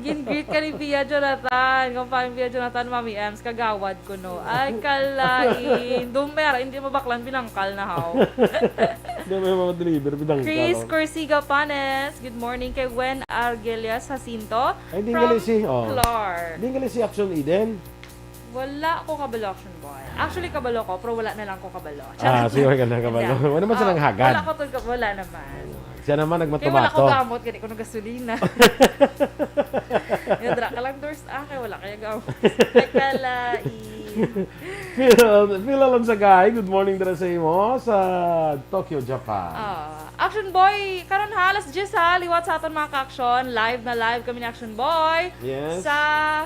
Gin-greet ka ni Pia Jonathan. Kung pa Pia Jonathan, Mami Ems, kagawad ko, no? Ay, kalain. Dumer, hindi mabaklan, binangkal na, haw. Hindi may mga deliver, binangkal, Chris oh. Corsiga Panes, good morning. Kay Wen Argelias Jacinto, Ay, di from gali si, oh. Clark. Di gali si Action Eden. Wala ko kabalo, Action Boy. Actually, kabalo ko, pero wala na lang ko kabalo. Ah, Charot sige, lang. Ka na kabalo. Hindi. Wala naman Ah, silang hagad. Wala ko to, wala naman. Siya naman Kaya wala ko nagmatomato. Gamot, gani ko ng gasolina. Yadra ka lang, Dors, ah, kaya wala kaya gamot. Kaya kalain. Pila, pila lang sa gahi. Good morning dira sa imo sa Tokyo, Japan. Ah, Action Boy, karon ha, alas diyes ha, liwat sa aton mga ka-action. Live na live kami ni Action Boy. Yes. Sa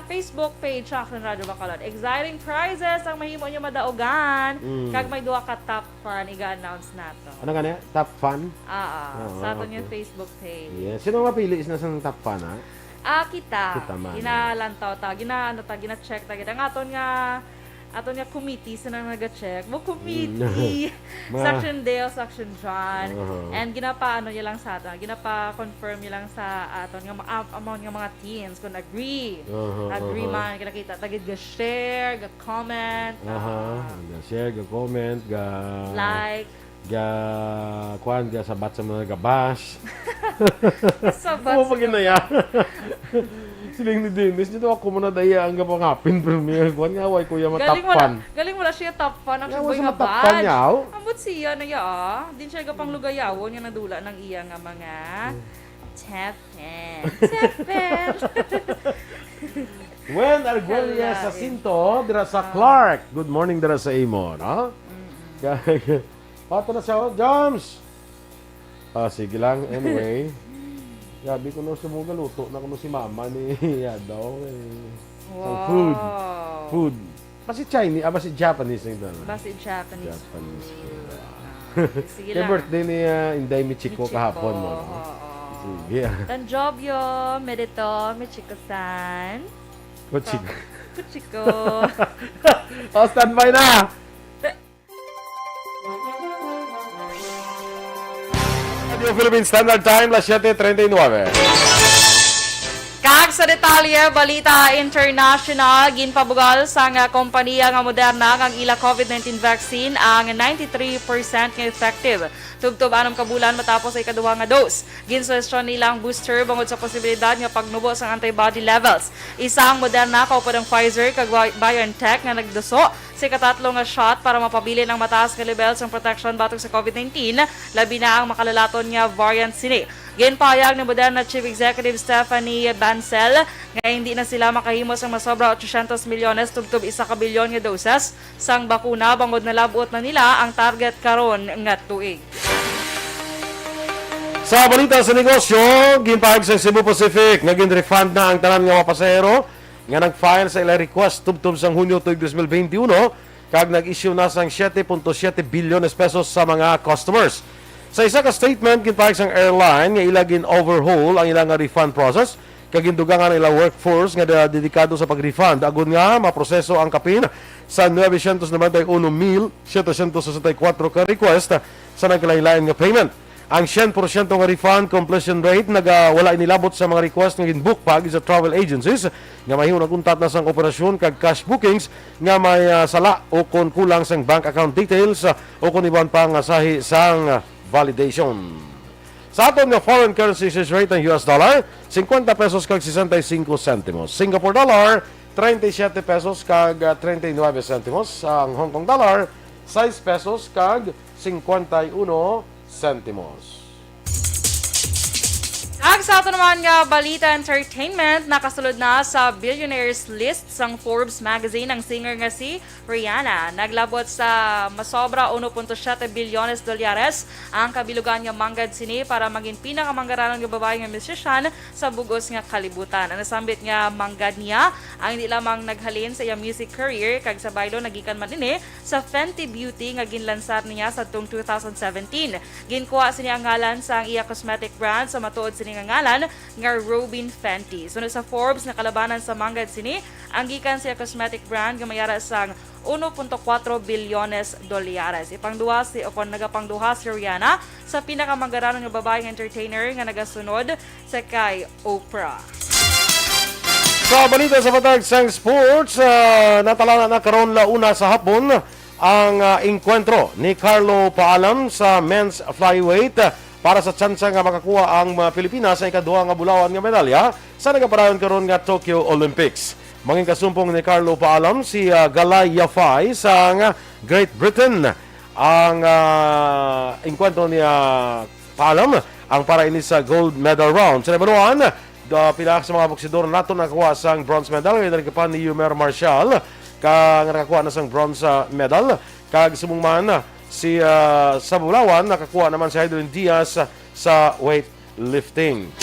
Facebook page sa Action Radio Bacolod. Exciting prizes ang mahimo niyo madaugan. Mm. Kag may duha ka top fan iga-announce nato. Ano nga niya? Top fan? Ah, ah. Oo, Sa aton okay. Yung Facebook page. Yes. Sino ang mapili na sa top fan, ha? Ah, kita. Kita man. Ginalantaw ta, gina, ano ta, gina-check ta, gina. Ang aton nga, aton nga committee, sila nag-check. Mo committee. Mm. Mga Section Dale, Section John. Uh-huh. And ginapaano niya lang sa aton, ginapa-confirm niya lang sa aton nga ma-, am-, amount nga mga teens kung agree. Uh-huh, Agree uh-huh. man, kinakita, tagid ga-share, ga-comment. Aha, ah, ga-share, ga-comment, ga- Like. Ga, kuan, ga sabat sa mga gabas. Sabat Ano sa pa ginaya? Siling ni Dennis, dito ako muna daya ang gapangapin, pero may kuan nga, way kuya Galing wala, matakpan. Galing wala siya top fan, ang Nga, siya wala siya nga matakpan bad. Niya, aw. Ambot siya na iya, ah. Din siya gapang lugayawon nga nadula ng iya nga mga Hmm. Tap in. Tap in. When Arguelles Kalain. Jacinto, dira sa Ah. Clark. Good morning, dira sa imo, no? Mm-mm. Ato na siya, oh, Joms! Ah, sige lang. Anyway, sabi ko, no, sa mga luto na kuno si mama ni Yadaw, eh. Sa Wow. Food. Food. Basi Chinese, ah, basi Japanese ang dala. Basi Japanese Japanese food. food. Ah, sige Kay lang. Birthday ni, ah, Inday Michiko Michiko, kahapon mo, no? Oo. Sige, ah. Tanjobyo, Medito, Michiko-san. Kuchiko. Kuchiko. Oh, standby na! Radio Philippine Standard Time, las siete treinta y nueve. Kag sa detalye, balita international, ginpabugal sang kompanya nga Moderna ang ila COVID nineteen vaccine ang ninety-three percent nga effective. Tubtob anom ka bulan matapos sa ikaduha nga dose. Ginsuhestyon nila ang booster bangod sa posibilidad nga pagnubo sang antibody levels. Isa ang Moderna, kaupod ang Pfizer kag Bi-, BioNTech nga nagduso sa ikatatlo nga shot para mapabilin ang mataas nga level sang protection batok sa COVID nineteen, labi na ang makalalaton nga variant sini. Ginpahayag ni Moderna Chief Executive Stephanie Bancel nga hindi na sila makahimo sang masobra ochocientos milyones tubtob isa ka bilyon nga doses sang bakuna bangod nalab-ot na nila ang target karon nga tuig. Sa balita sa negosyo, ginpahayag sa Cebu Pacific nga gin-refund na ang tanan nga mga pasahero nga nag-file sa ilang request tubtob sang Hunyo tuig dos mil benti uno, kag nag-issue na sang siete punto siete bilyones pesos sa mga customers. Sa isa ka statement, ginpahayag sang airline nga ila gin-overhaul ang ila nga refund process kag gindugangan ang ilang workforce nga da-, dedikado sa pag-refund, agod nga maproseso ang kapin sa nuebe sientos noventa y uno mil setecientos sesenta y cuatro ka request sa nagkalain-lain nga payment. Ang syen porsyento nga refund completion rate naga-, wala inilabot sa mga request nga gin-book paagi sa travel agencies nga mahimo nag-untat na sang operasyon kag cash bookings nga may, ah, sala o kon kulang sang bank account details, ah, o kon iban pa nga sahi sang, ah, validation. Sa aton nga foreign currency exchange rate, ang U S dollar, singkwenta pesos kag sesenta y cinco sentimos. Singapore dollar, treinta y siete pesos kag, ah, treinta y nueve sentimos. Ang Hong Kong dollar, sais pesos kag singkwenta y uno sentimos. Ag sa ato naman nga balita entertainment, nakasulod na sa billionaires list sang Forbes magazine ang singer nga si Rihanna. Naglabot sa masobra uno punto siete bilyones dolyares ang kabilugan nga manggad sini para maging pinakamanggaranon nga babayi nga musician sa bug-os nga kalibutan. Ang nasambit nga manggad niya ang hindi lamang naghalin sa iyang music career, kag sa baylo nagikan man ini sa Fenty Beauty nga ginlansar niya sadtong two thousand seventeen. Ginkuha sini ang ngalan sang iya cosmetic brand sa matuod sini nga ngalan nga Robyn Fenty. Sunod sa Forbes, nakalabanan sa manggad sini ang gikan sa iya cosmetic brand nga may ara sang uno punto kuwatro bilyones dolyares. Ipangduha si, o kon nagapangduha si Rihanna sa pinakamanggaranon nga babayi nga entertainer nga nagasunod sa kay Oprah. Sa balita sa patag sang sports, ah, natalana na karon la una sa hapon ang, ah, engkwentro ni Carlo Paalam sa men's flyweight, ah, para sa tsansa nga makakuha ang, ah, Pilipinas sa ikaduha nga bulawan nga medalya sa nagapadayon karon nga Tokyo Olympics. Mangin kasumpong ni Carlo Paalam si, ah, Galay Yafai sang Great Britain. Ang, ah, engkwentro ni, ah, Paalam Ang para ini sa gold medal round. Sa number one, da, pila sa mga boksidor nato nakakuha sang bronze medal. Kaya nagkapan ni Yumer Marshall, ka, nga nakakuha na sang bronze, ah, medal. Kag subong man, si, ah, sa Bulawan, nakakuha naman si Hydrin Diaz sa weightlifting.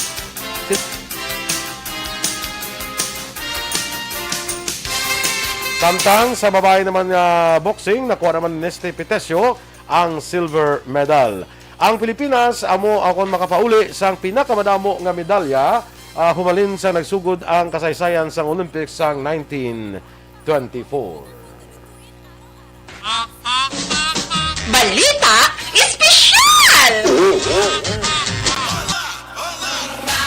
Samtang sa babae naman nga boxing, nakuha naman ni Nesty Pitesio ang silver medal. Ang Pilipinas amo akon makapauli sang pinakamadamo nga medalya, ah, humalin sa nagsugod ang kasaysayan sang Olympics sang nineteen twenty-four. Balita Espesyal!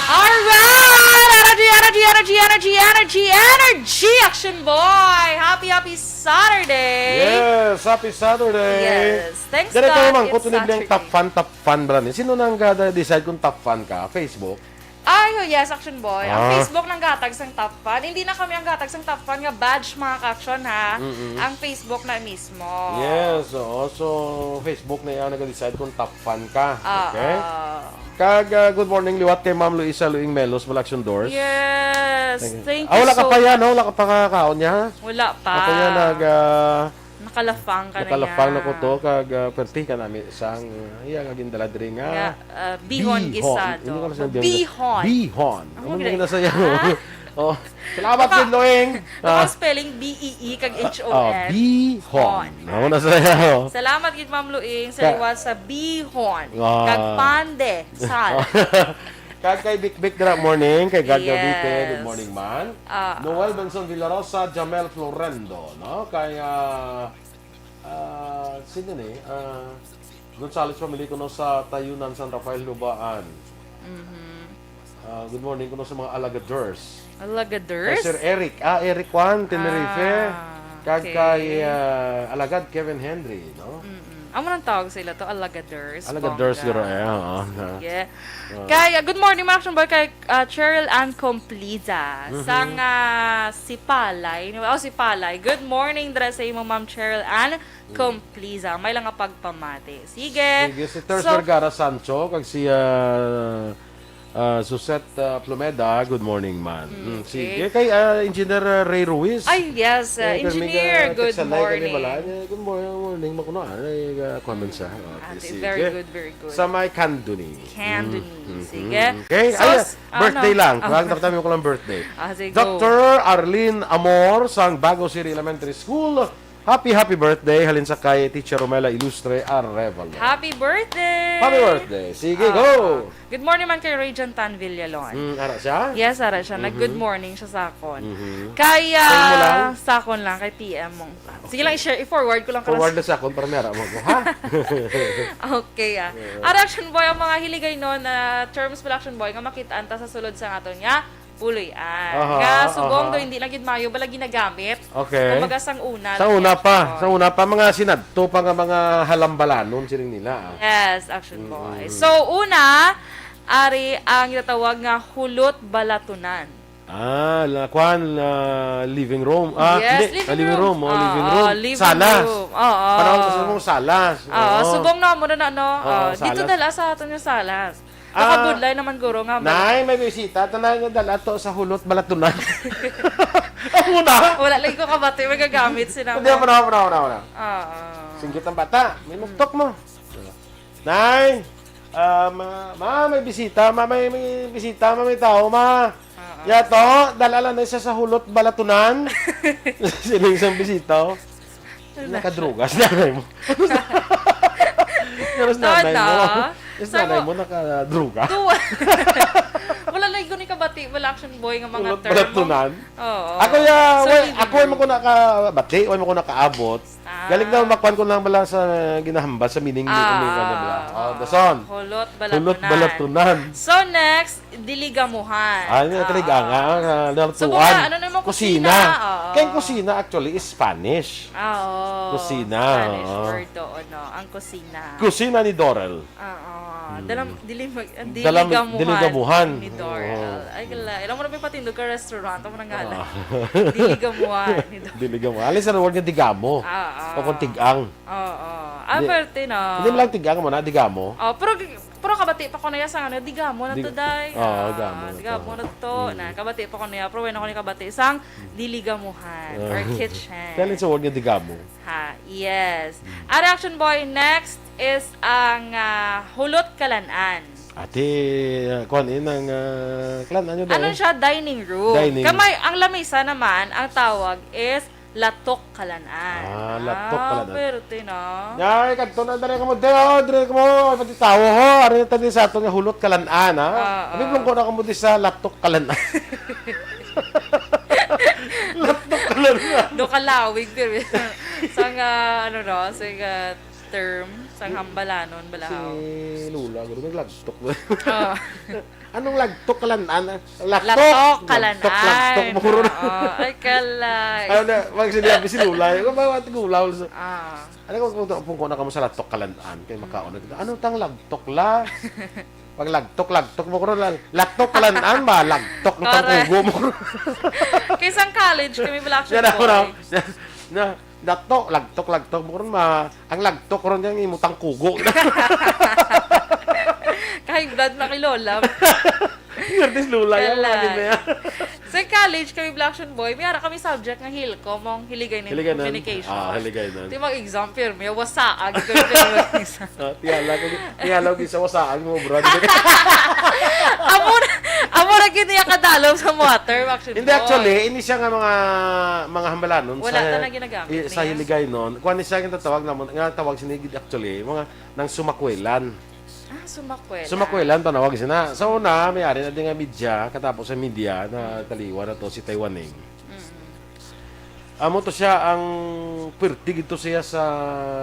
Alright! Energy, energy, energy, energy, energy, energy, Action Boy! Happy, happy Saturday! Yes, happy Saturday. Yes, thanks Dere God, ko naman, kung it's tunibli ang Saturday. Top Fan, Top Fan ba ni? Sino nang gada decide kung Top Fan ka? Facebook? Ay, oh, yes, Action Boy. Ang Ah. Facebook nang gatag sang Top Fan. Hindi na kami ang gatag sang Top Fan nga badge, mga ka-action, ha? Mm-mm. Ang Facebook na mismo. Yes, oo. So, Facebook na yan nag-decide kung Top Fan ka. Ah, Okay? ah. Kag, ah, good morning, liwat kay Ma'am Luisa Luing Melos, Malaction Doors. Yes, thank Ah, you wala ka so pa yan, much. No? Wala ka pa kakaon niya, ha? Wala pa. Ako yan nag, ah, Nakalafang ka na nakalafang niya. na ko to, kag, ah, perti ka nami sang, ah, iya nga gindala diri nga, Nga, ah, bihon gisado. Hindi ko kasi Bihon. Bihon. Ang Ano ganda. Yung nasa yan? Ah. Oh. Salamat, Baka- Good Loing. Baka Ah, spelling B E E kag H O N. ah, bihon. Hon. Ano na sa yan? Oh. Salamat gid, Ma'am Luing, sa Ka- liwat sa bihon. Ah. Kag pande, sal. Kag kay Bikbik dira morning, kay God Cavite, Yes. Good morning man. Ah. Noel Benson Villarosa, Jamel Florendo, no? Kay, ah, ah, sino ni? Ah, Gonzales family kuno sa Tayunan, San Rafael, Lubaan. Mhm. Ah, good morning kuno sa mga alagaders. Alagaders? Kay Sir Eric. Ah, Eric Juan, Tenerife. Ah, Kag okay. kay, ah, Alagad Kevin Henry, no? Mm-mm. Amo nang tawag sa ila to, alagaders. Alagaders, Bongga. Guro, eh, oo. Sige. Oo. Kay, ah, good morning, mga Action Boy, kay, ah, Cheryl Ann Compliza. Mhm. Sang, ah, Sipalay. Oh, Sipalay. Good morning, dira sa imo, Ma'am Cheryl Ann Compliza. May lang nga pagpamati. Sige. Sige, si Ters So, Vergara Sancho, kag si, ah, ah, Suzette, ah, Plumeda, good morning, man. Mm, Mm, sige, okay. Kay, ah, Engineer, ah, Ray Ruiz. Ay, yes, uh, Eh, pero may engineer, ka-, good text na like, morning. Ano, eh, good morning, morning, makuno, ah, ay, ah, comment sa, oh, Ah, sige. very good, very good. Sa may Candoni. Candoni, Mm, sige. mm. Okay, So, ay, s-, ano? Birthday lang. Oh. Kaya tapos ko lang birthday. Ah, sige, go. Doctor Arlene Amor sang Bago City Elementary School. Happy, happy birthday. Halin sa kay Teacher Romela Ilustre Arevalo. Happy birthday! Happy birthday. Sige, Ah. Go. Good morning man kay Rayjan Tan Villalon. Mm, ara siya? Yes, ara siya. Nag-good Mhm. morning siya sa akon. Mhm. Kaya, Sa'yo mo lang? Sa akon lang, kay T M mong. Sige lang, i-share, i-forward ko lang. Forward na sa akon para may ara mo ko, ha? Okay, ah. Oo. Ara, Action Boy, ang mga hiligay no na terms pala, Action Boy, nga makita ta sa sulod sa aton nga puloy-an. Aha, Nga subong aha. do hindi na gid maayo bala ginagamit. Okay. Kumbaga sang una. Sa lang una yan, pa, Action Boy. sa una pa, mga sinadto pa nga mga halambalanon siling nila, ah. Yes, Action Mm, Boy. mm. So, una, ari ang ginatawag nga hulot balatunan. Ah, la, kwan, ah, living room. Ah, Yes, hindi, living ah, living room, room. oh, Ah, living ah, room. living Salas. room. Oo. Panahon sa mong salas. Ah, Oo. Subong na mo na, no? Oo, Ah, dito salas. dala sa aton yung salas. Ah, Nakabudlay naman, guro, nga. Nay, may bisita. Tanay nga dala to sa hulot balatunan. Ako na. Wala lagi ko kabati, magagamit sila. Hindi, wala, wala, wala, wala. Oo. Singgit ang bata. May muktok mo. Nay, ah, ma, ma, may bisita. Ma, may, may bisita. Ma, may tao, ma. Oo. Yato, dala lang na siya sa hulot balatunan. Sino isang bisita, oh? Nakadrugas na nanay mo. Pero si Tama. nanay mo. Yes, Sa nanay mo- mo nakadruga. Tuwa. Wala lagi ko ni kabati, wala, Action Boy, nga mga Hulot term. balatunan. Oo. Ako ya, So, way, living ako ay room. Magkuna ka bati, way Magkuna kaabot. Ah. Galing na makuan ko lang bala sa ginahambal sa meaning ni Ah. Umi, ano ba? Oh, dason. Hulot Hulot balatunan. balatunan. So next, diligamuhan. Ah, ano yung Ah. taligang, ah, ah, So, nalutuan. mga ano naman, Kusina. kusina, oo. Kaya kusina actually is Spanish. Ah, oo. Kusina, Spanish oo. word doon, no? Ang kusina. Kusina ni Dorel. Oo. Hmm. Dalam, dilim, Dalam, diligamuhan. diligamuhan. Ni Dorel. Oo. Ay, kala. Ilang mo na may patindog ka restaurant. Ang mga ngalan. Ah. Diligamuhan. Ni Dorel. Diligamuhan. Alis na word nga digamo. Ah, ah. O kung tigang. Oo. Ah, Di- perte na. Hindi mo lang tigang mo na, digamo. Oh, pero g- Pero kabati pa ko na ya sang ano, digamo na to, Dig-, day. Oo, Ah, digamo na to. Digamo na to. Mm. Na, kabati pa ko na ya, pero wala ko ni kabati sang diligamuhan or Ah. kitchen. Kaya lang sa word nga digamo. Ha, yes. Mm. Ari, Action Boy, next is ang, ah, hulot kalan-an. Ate, ah, kuwan, eh, nang, ah, kalan-an yun, Ano eh? siya? Dining room. Dining. Kamay, ang lamisa naman, ang tawag is latok kalan-an. Ah, latok Ah, kalan-an. pwerte na. Ay, kadto na, dali ka mo, de, oh, dali ka mo, pati tawo, ho, ari na tani sa aton nga hulot kalan-an, ha? Ah, Abi, ah. Plungko na ka mo di sa latok kalan-an. Latok kalan-an. Do kalawig, pero sa nga, ano, no, sa nga term, sa hambalanon, balahaw. Si Lola, guro, may lagtok. Ah. Anong lagtok kalan-an? Latok. Latok kalan-an. Latok, latok, muro na. Oo. Ay, kalay. Ano na, pag sinabi si Lola, yung mga tigulaw, so, Ah. ano ko, kung, kung, kung na kamo sa latok kalan-an, kay makaon na kita. Ano tang lagtok la? Pag lagtok, lagtok mo ko ron, la-, latok kalan-an ba? Lagtok na Correct. tang kugo mo ko ron. Kay sang college, kami wala action Yan ako, boy. no? Na, latok, lagtok, lagtok mo ko ron, ma-, ang lagtok ron yung imutang kugo. Kahig blood na kay Lola. Curtis Lula yan, Kala. mga gid na yan. Sa college, kami Black Action Boy, may ara kami subject nga Hilcom, mong Hiligaynon Hiligaynon. Communication. Ah, Hiligaynon. Di mag-exam, pero may wasaag. Pero may exam. Ah, tiyala ko, tiyala ko sa wasaag mo, bro. Amo na, amo na gid niya kadalom sa water, Black Action Hindi, Boy. actually, ini siya nga mga, mga hambalanon Wala sa, ta na ginagamit i-, sa niya. Hiligaynon. Kuwan ni siya yung tatawag naman, nga tawag sinig actually, mga nang sumakwelan. Ah, sumakwelan. Sumakwelan, tanawag sina. Sa una, may ari na din nga media, katapos sa media, na taliwan na to si Taiwaning. Mm. Amo to siya ang perti gito siya sa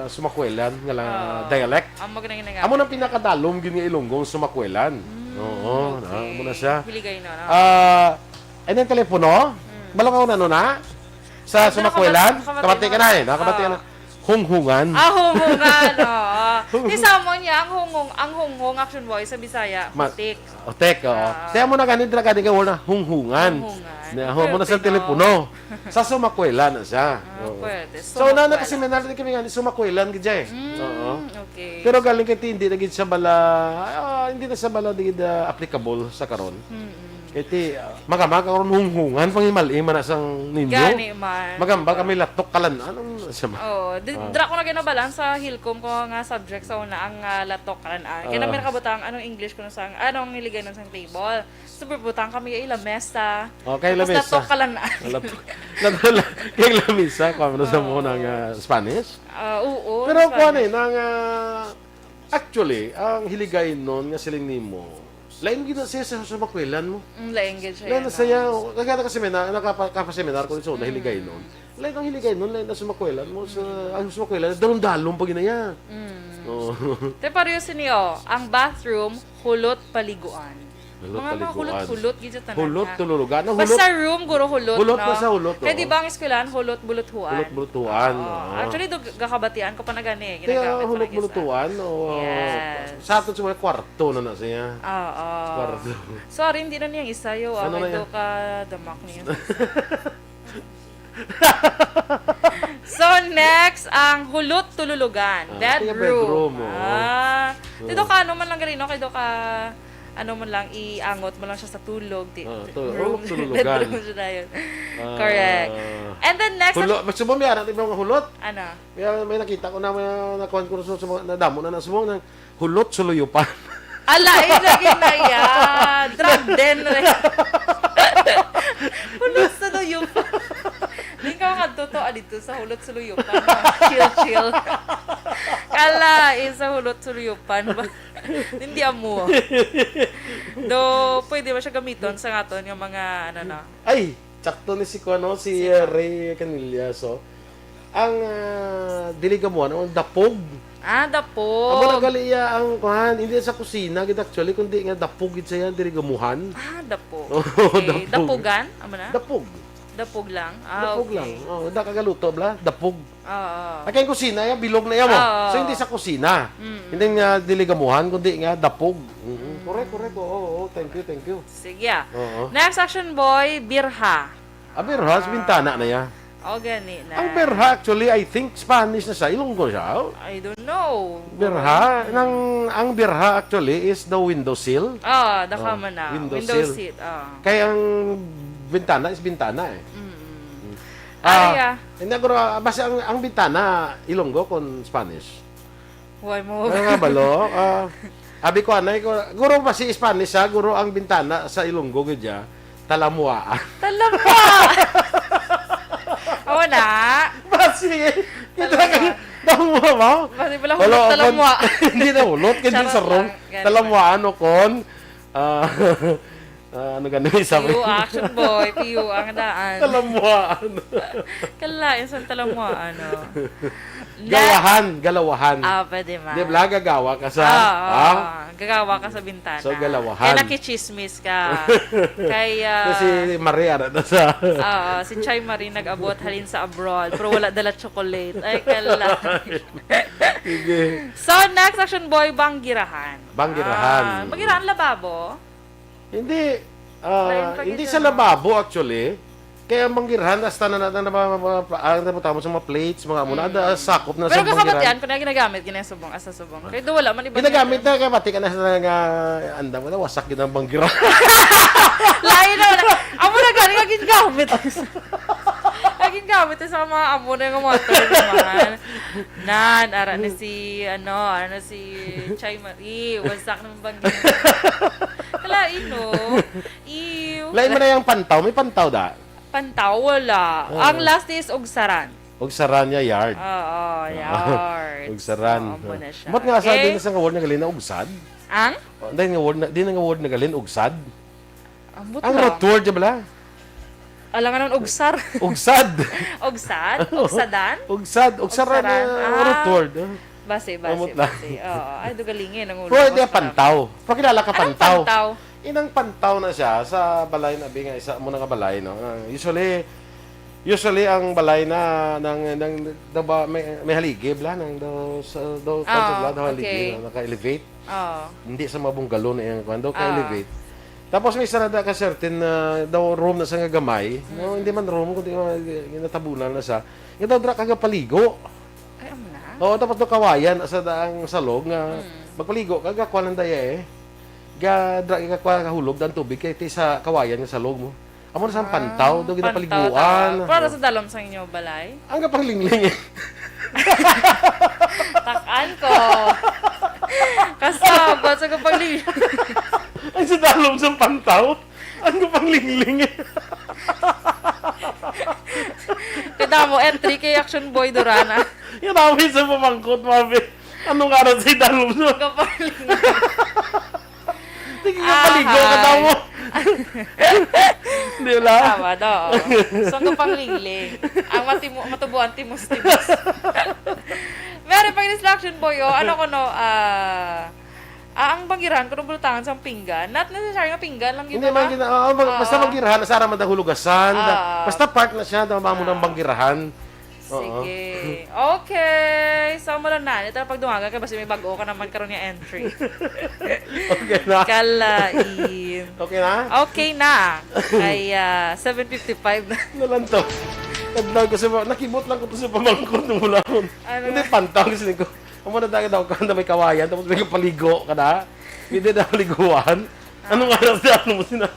sumakwelan nga la-, Ah. dialect. Amo gani nga Amo nang pinakadalom gid nga Ilonggo ang sumakwelan. Mm, Oo, okay. na, amo na siya. Hiligaynon, no? Ah, ano yung telepono? Mm. Balong ako na, ano na? Sa Ano, sumakwelan? kabat-, kabati Kabati ka na eh, no? Kabati ka na. Ah. Hunghungan. Ah, hunghungan, oo. Hunghung- Ti sa amo niya, ang hunghung-, ang hunghung, Action Boy, sa Bisaya, Ma-, putik. Otek, oo. Ah. Kaya mo na ganit na ganit ka, wala na, hunghungan. Hunghungan. Na, ho, mo na sa Pwerte, no? telepono. Sa sumakwelan na siya. Ah, Oo. pwerte. So, na, Sumakwelan. nakaseminar din kami nga, sumakwelan, gid siya eh. Mm, Oo. okay. Pero galing kay hindi na gid siya bala, ah, hindi na siya bala gid, ah, applicable sa karon. Mm-mm. Kay ti, ah, magama ka karon hunghungan, pangimal-iman na sang ninyo. Gani man. Magamba kami latok kalan-an, ano siya ma-, Oo. Di, Ah. dira ko na ginabalaan sa Hilcom ko nga subject sa una ang, ah, latok kalan-an. Kaya Ah. namin nakabutang anong English ko na sang, anong Hiligaynon sang table. So, butang kami ila mesa. Okay, Tapos lamesa. latok kalan-an. Latok. Latok, kay lamesa, kung ano sa mo Oo. ng, ah, Spanish? Ah, oo, Pero Spanish. kuwan eh, nang, ah, actually, ang Hiligaynon nga siling nimo, lain gid na siya sa, sa makwelan mo. Mm, lain gid siya Lain na yan, siya, oo. kaya na kasi may na, nakapa-, kapaseminar ko sa una, Mm. Hiligaynon. Lain ang Hiligaynon, lain na sa makwelan mo, sa, Mm. ang sa makwelan, dalom-dalom pa ginaya. Mm. Oo. Te, pareho sini, oh, ang bathroom, hulot paliguan. Hulot Mga, mga paliguan. hulot-hulot, gid sa tanan Hulot niya. tululugan. Ang Basta hulot, room, guro hulot, hulot no? na sa hulot, Kaya oo. di ba ang eskwelahan, hulot buluthuan? Hulot buluthuan, Oo. oo. Actually, do, gakabatian ko pa na gani, eh. Kaya Ginagamit pa hulot na gid sa buluthuan, o Yes. sa aton sa mga kwarto na na siya. Oo. Kwarto. Sorry, hindi na niyang isayo, ah. Ano na Medyo yan? ka damak niya. So, next, ang hulot tululugan. Ah, kaya Bedroom. bedroom, oo. Ah. Oo. Dito ka, ano man lang gali, no? Kaya do ka, ano man lang, iangot mo lang siya sa tulog. Di, Ah, to-, room. oh, tululugan. Bedroom siya na yun. Ah. Correct. And then next, Hulo-, mas sumami, anak, di ba, mga hulot? Ano? May, may nakita ko na, may nakuhan ko sa, sa mga, nadamo na, na sa mga, Hulot suluyupan. Ala, eh, lagi na yan. Drug den, re. Hulot suluyupan. Di ka makadto to, ah, dito sa hulot suluyupan. Chill, chill. Kala, eh, sa hulot suluyupan. Hindi amo. Do, pwede ba siya gamiton sa ngaton nga mga, ano na? Ay, sakto ni si, ano, si, Sino? uh, Ray Canillas, oh. Ang, ah, dili gamuhan, ang dapog. Ah, dapog. Amo na gali iya ang kuhan, hindi sa kusina gid actually, kundi nga dapog gid siya, dili gamuhan. Ah, dapog. Oo, Okay. dapog. Dapugan? Amo na? Dapog. Dapog lang? Ah, Dapog okay. lang. Oh, da kagaluto bla, dapog. Oo. Ay, kay kusina, ya, bilog na iya mo. Oo. So, hindi sa kusina. Mm. Hindi nga dili gamuhan, kundi nga dapog. Mm, Mm. correct, correct. Oo, oo. Thank you, thank you. Sige, ah. Oo. Next action, boy, birha. Ah, birha, sa Ah. bintana na iya. O, gani na. Ang birha, actually, I think Spanish na siya. Ilonggo siya. I don't know. Birha, nang, ang birha, actually, is the window sill. Oh, the Oh, common na. window Window sill. seat. Oh. Kaya ang bintana is bintana eh. Mm. Ah, Ay, ah. Hindi, guro, ah, basta ang, ang bintana, Ilonggo kung Spanish. Huwag mo. Ano nga balo? Ah, abi ko, anay ko, guro ba si Spanish ha? Guro ang bintana sa Ilonggo, gud ya. Talamuaan. Talamwa! Oo na. Basi, kita ka, talamuwa ba? Basi pala Wala, hulot, ako, talamwa. Hindi na hulot, hindi Charot sa room. lang, ganun. Talamuaan o kon. Ah, ah, ano gano'n yung sabi? Piyu, action boy. Piyu ang daan. Talamuaan. Kalain sa talamwa, ano. Na- Gawahan, galawahan. Ah, pwede man. Di ba, gagawa ka sa, Ah, ha? ah, gagawa ka sa bintana. So, galawahan. Kaya nakichismis ka. Kaya, Kasi Maria na to sa... Oo, si Chai Marie nag-abot halin sa abroad, pero wala dala chocolate. Ay, kala. Sige. So, next action boy, banggirahan. Banggirahan. Ah, banggirahan lababo? Hindi, ah, Lain pa hindi gid, sa ano? lababo actually. Kaya ang banggirahan, hasta na natin na mga, mga, ang nabutang mo sa mga plates, mga muna, ada, sakop na Pero sa kakamatian banggirahan. Ko na ginagamit, ginasubong, asa subong. Kaya doon wala man iba. Ginagamit na, kaya pati ka na sa nga, andam ka na, wasak yun ang banggirahan. Lain na wala. Amo na gani nga gingamit. Ang gingamit sa mga amo na nga mga term naman. Nan, ara na si, ano, ano si Chai Marie, wasak ng banggirahan. Kalain, no? Ew. Lain mo na yung pantaw, may pantaw da. Pantaw, wala. Oo. Ang last is ugsaran. Ugsaran niya yard. Oo, yards. Ugsaran. Oo, amo na siya. Mot nga sa Okay? Din sa nga word nagalin na ugsad. Ang? Dahil nga word, na, di na nga word nagalin ugsad. Ambot Ang lang. Root word, di ba? Alangan ng ugsar. Ugsad. Ugsad? Ugsadan? Ugsad. Ugsaran na Ugsaran. Ah. Root word. Oh. Basi, basi, Ambot lang. basi. Oo. Ay, dugalingi ng ulo. Pwede Basta. Pantaw. Pakilala ka Anong pantaw. Pantaw? Inang pantaw na siya sa balay na, abi nga isa mo na nga balay, no? Ah, usually, usually ang balay na nang, nang, daw ba, may, may haligi bla nang daw sa daw Ah, bla daw haligi okay. Na naka-elevate. Oo. Hindi sa mga bungalow na yung kwan daw Ah. ka-elevate. Tapos may isa na da ka certain na daw room na sa nga gamay. No, hindi man room kundi mga ginatabunan na sa. Yung daw dra ka gapaligo. Ay, amo na. Oo, tapos do kawayan sa daang salog nga Mm. magpaligo ka, gakuha ng daya eh. Ga, dra, gakuha, kahulog ang tubig kay ti sa kawayan nga salog mo. Amo na sa Ah, pantaw, do pantaw, ginapaliguan. ta. Pero sa dalom sa inyo balay? Ang gapanglingling eh. Takan ko. Kasabot sa kapagli. Ang sa dalom sa pantaw, ang gapanglingling eh. Kada mo, entry kay Action Boy Durana. Yan namin sa pamangkot, mabi. Anong araw sa dalom sa Kapagli. Tingin nga paligo ka Ahay. daw mo. Hindi wala. Tama, do. So, ang kapanglingling. Ang matimu- matubuan, timos-timos. Meron pang instruction, boy, oh. Ano ko, no, ah, ah, ang banggirahan ko, nung bulutangan sa pinggan. Not necessarily nga pinggan lang yun, Hindi man diba? gina, oh, bag- basta Oo. banggirahan, sa araman da hulugasan. da- Ah. Basta part na siya, da, mamo ng Ah. banggirahan. Oo. Sige. Okay. So, mula na. Ito na pagdungagan ka, basta may bago ka naman karon nga entry. Okay na. Kalain. Okay na? Okay na. Ay, ah, seven fifty-five na. Nalantaw. Nagdaw ko sa mga, nakibot lang ko to sa pamangkot ng mula ko. Ano Hindi, na? Pantaw kasi ko. Ang mga dagay daw ka na may kawayan, tapos may kapaligo ka na. Hindi na paliguan. Anong oras na ano mo sina?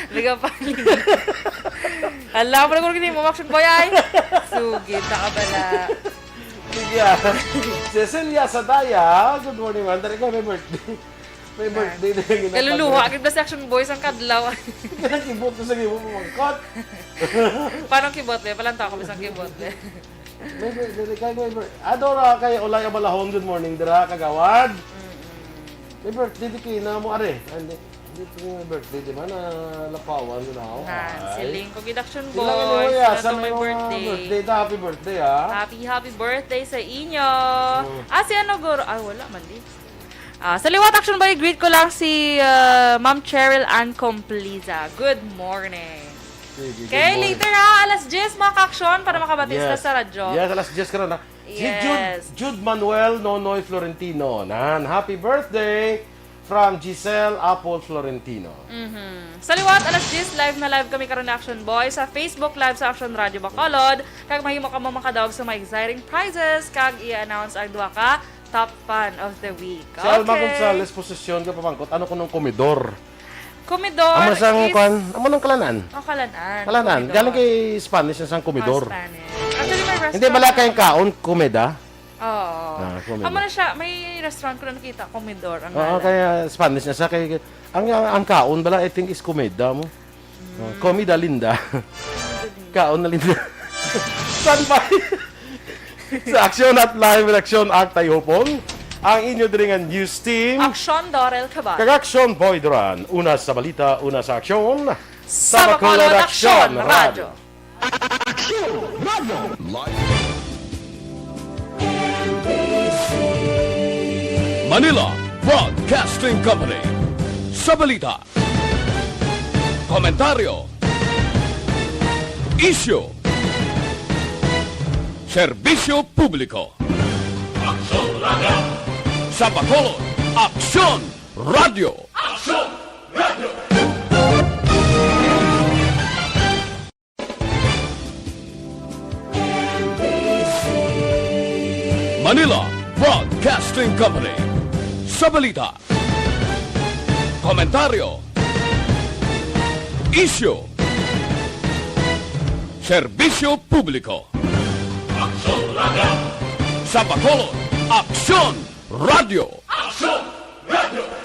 Liga pa. Alam mo na kung hindi mo action, boy, ay. Sugid na ka bala. Sige ah. Cecilia Sadaya, good morning, man. Dali ka, may birthday. May birthday na yung Kaluluha, gid ba si Action Boys ang kadlaw? Kaya kibot ko sa iyo, pamangkot. Paano kibot, be? Palanta ako, bisang kibot, be. May birthday, may birthday. Adora kay Olay Abalahon, good morning, dira, kagawad. May birthday di kina mo, are. Hindi, hindi ko may birthday, di ba, na lapawan, you know? Nan, si Ay. Ling ko gid Action Sila nga Boys. Luya, Sila sa to may mga birthday. birthday, ta, happy birthday, ha? Happy, happy birthday sa inyo. Mm. Ah, si ano, Guro? Ah, wala man di. Ah, sa liwat, Action Boy, greet ko lang si ah, Ma'am Cheryl Ann Compliza. Good morning. Sige, good Okay, morning. Later ha, alas diyes, mga ka-action, para makabatis na Yes. sa radyo. Yes, alas diyes ka na. Si Yes. Jude, Jude Manuel Nonoy Florentino. Nan, happy birthday! From Giselle Apple Florentino. Mhm. Sa liwat, alas diyes, live na live kami karon na Action Boy sa Facebook Live sa Action Radio Bacolod. Kag mahimo kamo makadaog sa mga exciting prizes kag i-announce ang duha ka top fan of the week. Si Alma Okay. Gonzalez, posisyon ka pamangkot, ano kunong komedor? Komedor Amo sang is kwan, amo nang kalanan. Oh, kalanan. Kalanan. Komedor. Galing kay Spanish na sang Ah, komedor. Spanish. Actually, may Hindi restaurant bala na kayong kaon, komeda? Oo. Ah, komedor. Amo na siya, may restaurant ko na nakita, komedor ang Oo, ngalan. Kaya Spanish na siya. Kay, ang, ang, ang kaon bala, I think, is komeda mo. Ah, comida linda. Kaon na linda. Standby. Sa Aksyon Hotline with Aksyon Act Tayhopon, ang inyo diri nga news team. Aksyon Dorel Cabal. Kag Aksyon Boy Duran. Una sa balita, una sa aksyon. Sa Bacolod, Aksyon Radyo. Aksyon Radyo. Manila Broadcasting Company. Sa balita, komentaryo, isyu, serbisyo publiko. Aksyon Radyo. Sa Bacolod, Aksyon Radyo. Aksyon Radyo. Manila Broadcasting Company. Sa balita, komentaryo, isyu, serbisyo publiko. Aksyon Radyo. Sa Bacolod, Aksyon Radyo. Aksyon Radyo.